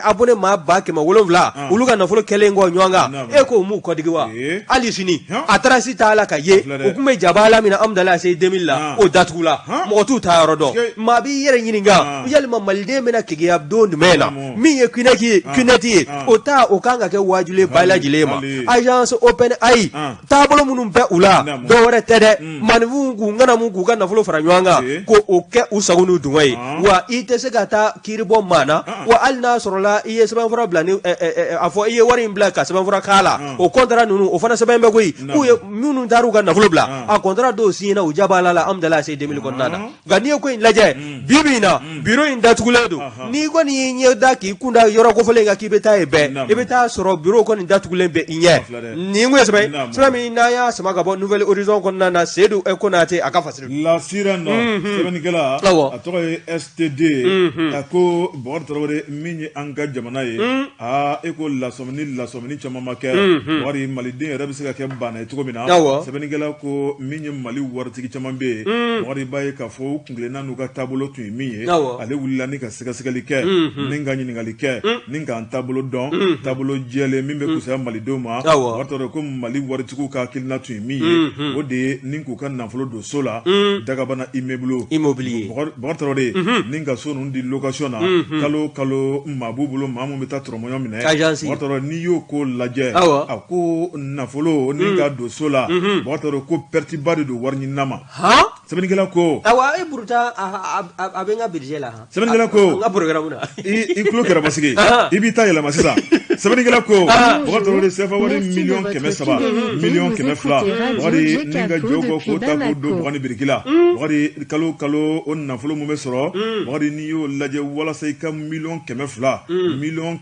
abonné maa 700,000, olu ka nafolo kɛlen kɔ ɲɔgɔn kan, e k'o m'u kɔdigi wa? Hali sini a trace t'a la ka ye. U tun bɛ jaba la min na Amudalayi ACI 2000 la, o datugula, mɔgɔ t'u ta yɔrɔ dɔn. Maa b'i yɛrɛ ɲininka, yalima maliden bɛna keguya don jumɛn na? Min ye Qnet ye, Qnet ye, o ta o kan ka kɛ waajuli bɛɛ lajɛlen ma. Agence OpenAI, taabolo minnu bɛ u la, dɔw wɛrɛ tɛ dɛ, maaninfinw k'u ŋanamu k'u ka nafolo fara ɲɔgɔn kan ko o kɛ u sago n'u dungɔ ye. Wa i tɛ se ka taa kiiri bɔ maa na. Wa hali n'a sɔrɔla i ye sɛbɛnfura bila ni a fɔ i ye wari in bila ka sɛbɛnfura k'a la, o contrat ninnu o fana sɛbɛn bɛ koyi. K'u ye minnu taar'u ka nafolo bila, a contrat dɔw signera u ja b'a la Amudalayi ACI 2000 kɔnɔna na. Nka n'i ye ko in lajɛ bi bi in na, biro in datugulen don. N'i kɔni y'i ɲɛ da k'i kun da yɔrɔ kofɔlen kan k'i bɛ taa yen bɛɛ, i bɛ taa sɔrɔ biro kɔni datugulen bɛ i ɲɛ. Nin kun ye sɛbɛn sɛbɛn min n'an y'a sama ka bɔ Nouvel Horizon kɔnɔna na, Seyidu Konate a ka fasiri. La Sirène, sɛbɛnnikɛla, a tɔgɔ ye STD, a ko Bɔkari Tarawele, min ye an ka jamana ye, aa e ko lasɔmini lasɔmini caman ma kɛ. Bɔkari, maliden yɛrɛ bɛ se ka kɛ baana ye cogo min na, sɛbɛnnikɛla ko min ye Mali waritigi caman bɛ yen, Bɔkari, b'a ye k'a fɔ u kuntilenna n'u ka taabolo tun ye min ye, ale wulila ni ka sɛgɛsɛgɛli kɛ, ni ka ɲininkali kɛ, ni k'an taabolo dɔn, taabolo jɛlen min bɛ kusaya malidenw ma. Bɔkari Tarawele ko Mali waritigiw ka hakilina tun ye min ye, o de ye ni k'u ka nafolo don so la, dagabana immeuble. Bɔkari Tarawele, ni ka so ninnu di location na kalo kalo, maa b'u bolo, maa min bɛ taa tɔrɔmɔɲɔ minɛ. Bɔkari Tarawele, n'i y'o ko lajɛ, a ko nafolo ni ka don so la, Bɔkari Tarawele ko perte ba de don wari ɲinina ma. Sɛbɛnnikɛla ko awa e buruta a bɛ n ka budget la. Sɛbɛnnikɛla ko n ka programme na. I tulo kɛrɛmasigi, i b'i ta yɛlɛma sisan. Sɛbɛnnikɛla ko Bɔkari Tarawele, CFA wari 300 miliyɔn, 200 miliyɔn, Bɔkari, ni ka jɔ kɔ k'o ta k'o don mugan ni biriki la, Bɔkari, kalo kalo o nafolo mun bɛ sɔrɔ, Bɔkari, n'i y'o lajɛ, walasa i ka 200 miliyɔn, 300 miliyɔn,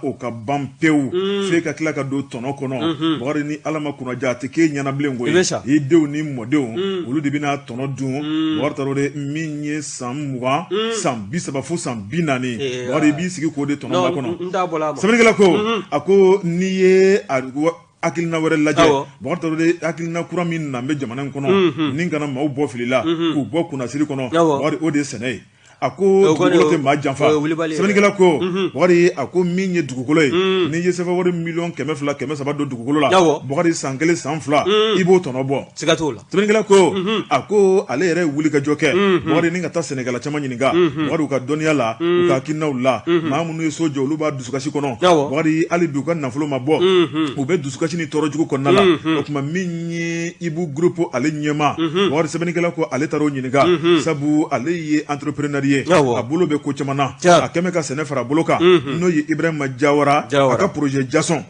o ka ban pewu, f'e ka tila ka don tɔnɔ kɔnɔ. Bɔkari, ni Ala ma kunnaja, a tɛ k'e ɲɛna bilen koyi, i denw ni mɔdenw, olu de bɛna tɔnɔ dun. Bɔkari Tarawele, min ye san 20, san 30 fo san 40, Bɔkari, i b'i sigi k'o de tɔnɔ makɔnɔ. Sɛbɛnnikɛla ko a ko n'i ye hakilina wɛrɛ lajɛ, Bɔkari Tarawele, hakilina kura min na bɛ jamana in kɔnɔ ni kana maaw bɔ fili la k'u bɔ kunnasiri kɔnɔ, Bɔkari, o de ye sɛnɛ ye. A ko dugukolo tɛ maa janfa. Sɛbɛnnikɛla ko Bukari, a ko min ye dugukolo ye, n'i ye sɛfɛ wari miliyɔn 200 300 don dugukolo la, Bukari, san 1 san 2 i b'o tɔnɔ bɔ. Siga t'o la. Sɛbɛnnikɛla ko a ko ale yɛrɛ ye wuli ka jɔ kɛ, Bukari, ni ka taa sɛnɛkɛla caman ɲininka, Bukari, u ka dɔnniya la, u ka hakilinaw la, maa minnu ye so jɔ, olu b'a dusukasi kɔnɔ, Bukari, hali bi u ka nafolo ma bɔ, u bɛ dusukasi ni tɔɔrɔ jugu kɔnɔna la. O tuma min ye Ibu Groupe ale ɲɛmaa, Bukari, sɛbɛnnikɛla ko ale taara o ɲininka, sabu ale ye entrepreneur ye, a bolo bɛ ko caman na, a kɛmɛ ka sɛnɛ fara bolo kan, n'o ye Ibrahima Jawara, a ka projet Jason.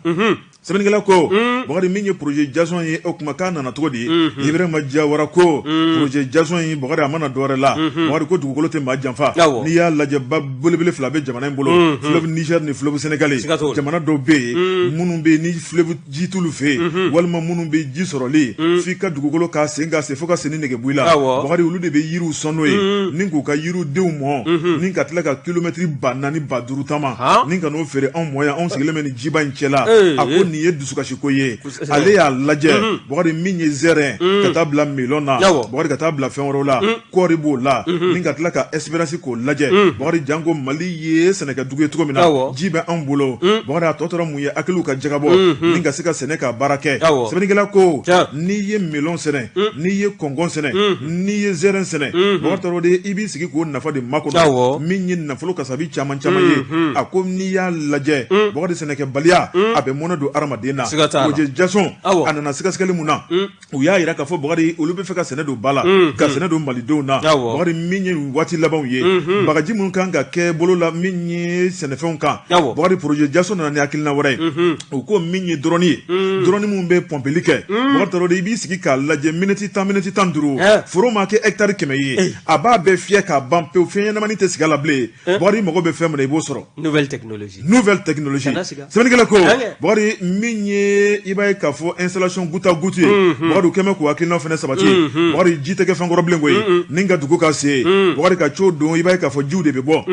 Sɛbɛnnikɛla ko Bukari, min ye projet Jason ye, o kuma k'a nana cogo di? Ibrahima Jawara ko projet Jason ye, Bukari, a mana dɔwɛrɛ la, Bukari ko dugukolo tɛ maa janfa. N'i y'a lajɛ, ba belebele fila bɛ jamana in bolo, fleuve Niger ni fleuve Sénégal. Jamana dɔw bɛ yen minnu bɛ yen ni fleuve ji t'olu fɛ yen, walima minnu bɛ ji sɔrɔli f'i ka dugukolo k'a sen ka se fo ka sen ni nɛgɛ bɔ i la, Bukari, olu de bɛ yiriw sɔn n'o ye, ni k'u ka yiridenw mɔ, ni ka tila ka kilomɛtiri 4000 5000 taama, ni ka n'o feere anw mɔ yan, anw sigilen bɛ nin jiba in cɛ la. A ko nin ye dusukasiko ye. Ale y'a lajɛ, Bukari, min ye zɛrɛn ka taa bila melon na, Bukari, ka taa bila fɛn wɛrɛw la, kɔɔri b'o la, ni ka tila ka expérience k'o lajɛ. Bukari, janko Mali ye sɛnɛkɛdugu ye cogo min na, ji bɛ anw bolo, Bukari, a tɔ tora mun ye? Hakiliw ka jagabɔ ni ka se ka sɛnɛ ka baara kɛ. Sɛbɛnnikɛla ko n'i ye melon sɛnɛ, n'i ye kɔngɔn sɛnɛ, n'i ye zɛrɛn sɛnɛ, Bukari Tarawele, i b'i sigi k'o nafa de makɔnɔ, min ye nafolo kasabi caman caman ye. A ko n'i y'a lajɛ, Bukari, sɛnɛkɛbaliya a bɛ mɔnɛ don hadamaden na. Projet Jason a nana sɛgɛsɛgɛli mun na? U y'a jira k'a fɔ, Bukari, olu bɛ fɛ ka sɛnɛ don ba la, ka sɛnɛ don malidenw na. Bukari, min ye waati labanw ye, bagaji minnu kan ka kɛ bolo la min ye sɛnɛfɛnw kan, Bukari, projet Jason nana ni hakilina wɛrɛ ye. U ko min ye drone ye, drone minnu bɛ pɔnpeli kɛ, Bukari Tarawele, i b'i sigi k'a lajɛ miniti 10 miniti 15, foro ma kɛ hectare 100 ye, a b'a bɛɛ fiyɛ k'a ban pewu, fɛn ɲɛnamani tɛ sigi a la bilen. Bukari, i mago bɛ fɛn min na, i b'o sɔrɔ. Nouvelle technologie. Nouvelle technologie. Sɛbɛnnikɛla ko Bukari, min ye i b'a ye k'a fɔ installation goutte à goutte ye, Bukari, u kɛmɛ k'u hakilina fana sabati. Bukari, ji tɛ kɛ fɛn kɔrɔ bilen koyi, ni ka dugu ka se, Bukari, ka co don, i b'a ye k'a fɔ jiw de bɛ bɔ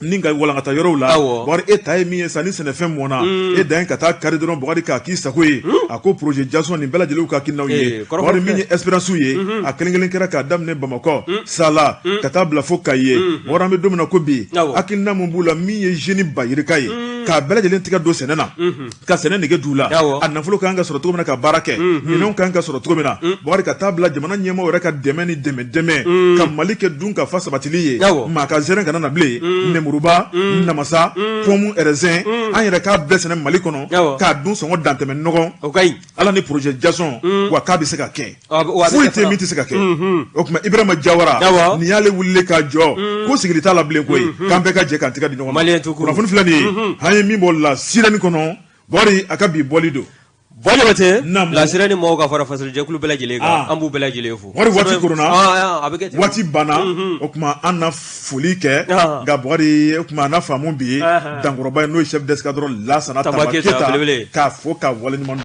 ni ka walankata yɔrɔw la. Bukari, e ta ye min ye sa, ni sɛnɛfɛn mɔnna, e dan ye ka taa kari dɔrɔn, Bukari, k'a k'i sago ye. A ko projet Jason nin bɛɛ lajɛlen ka hakilinaw ye. Bukari, min ye expérience ye, a kelen kelen kɛra k'a daminɛ Bamakɔ Sala ka taa bila fo Kayi ye. Bukari, an bɛ don min na ko bi, hakilina mun b'u la, min ye jeune ba yirika ye, k'a bɛɛ lajɛlen tigɛ don sɛnɛ na, ka sɛnɛ nege d'u la, a nafolo kan ka sɔrɔ cogo min na ka baara kɛ, minɛnw kan ka sɔrɔ cogo min na, Bukari, ka taa bila jamana ɲɛmaaw yɛrɛ ka dɛmɛ ni dɛmɛ ka Mali kɛ dun ka fa sabatili ye, maa ka zɛrɛn kana na bilen, nemuruba, namasa, pomme, raisin, an yɛrɛ k'a bɛɛ sɛnɛ Mali kɔnɔ k'a dun sɔngɔ dantɛmɛ nɔgɔn. Ala ni projet Jason, wa k'a bɛ se ka kɛ, foyi tɛ min tɛ se ka kɛ. O tuma Ibrahima Jawara nin y'ale wulilen ka jɔ ko sigili t'a la bilen koyi, k'an bɛɛ ka jɛ k'an tɛgɛ di ɲɔgɔn ma. Kunnafoni filɛ nin ye, an ye min bɔ La Sirène kɔnɔ, Bukari, a ka bi bɔli don. Buwa Jabate, La Sirène mɔgɔw ka fara fasojɛkulu bɛɛ lajɛlen kan, an b'u bɛɛ lajɛlen fo. Bukari, waati koronna, waati banna. O tuma an na foli kɛ, nka Bukari, o tuma an na faamu bi dankɔrɔba ye, n'o ye chef d'escadron Lasana Tamba Keyita, k'a fo k'a waleɲuman.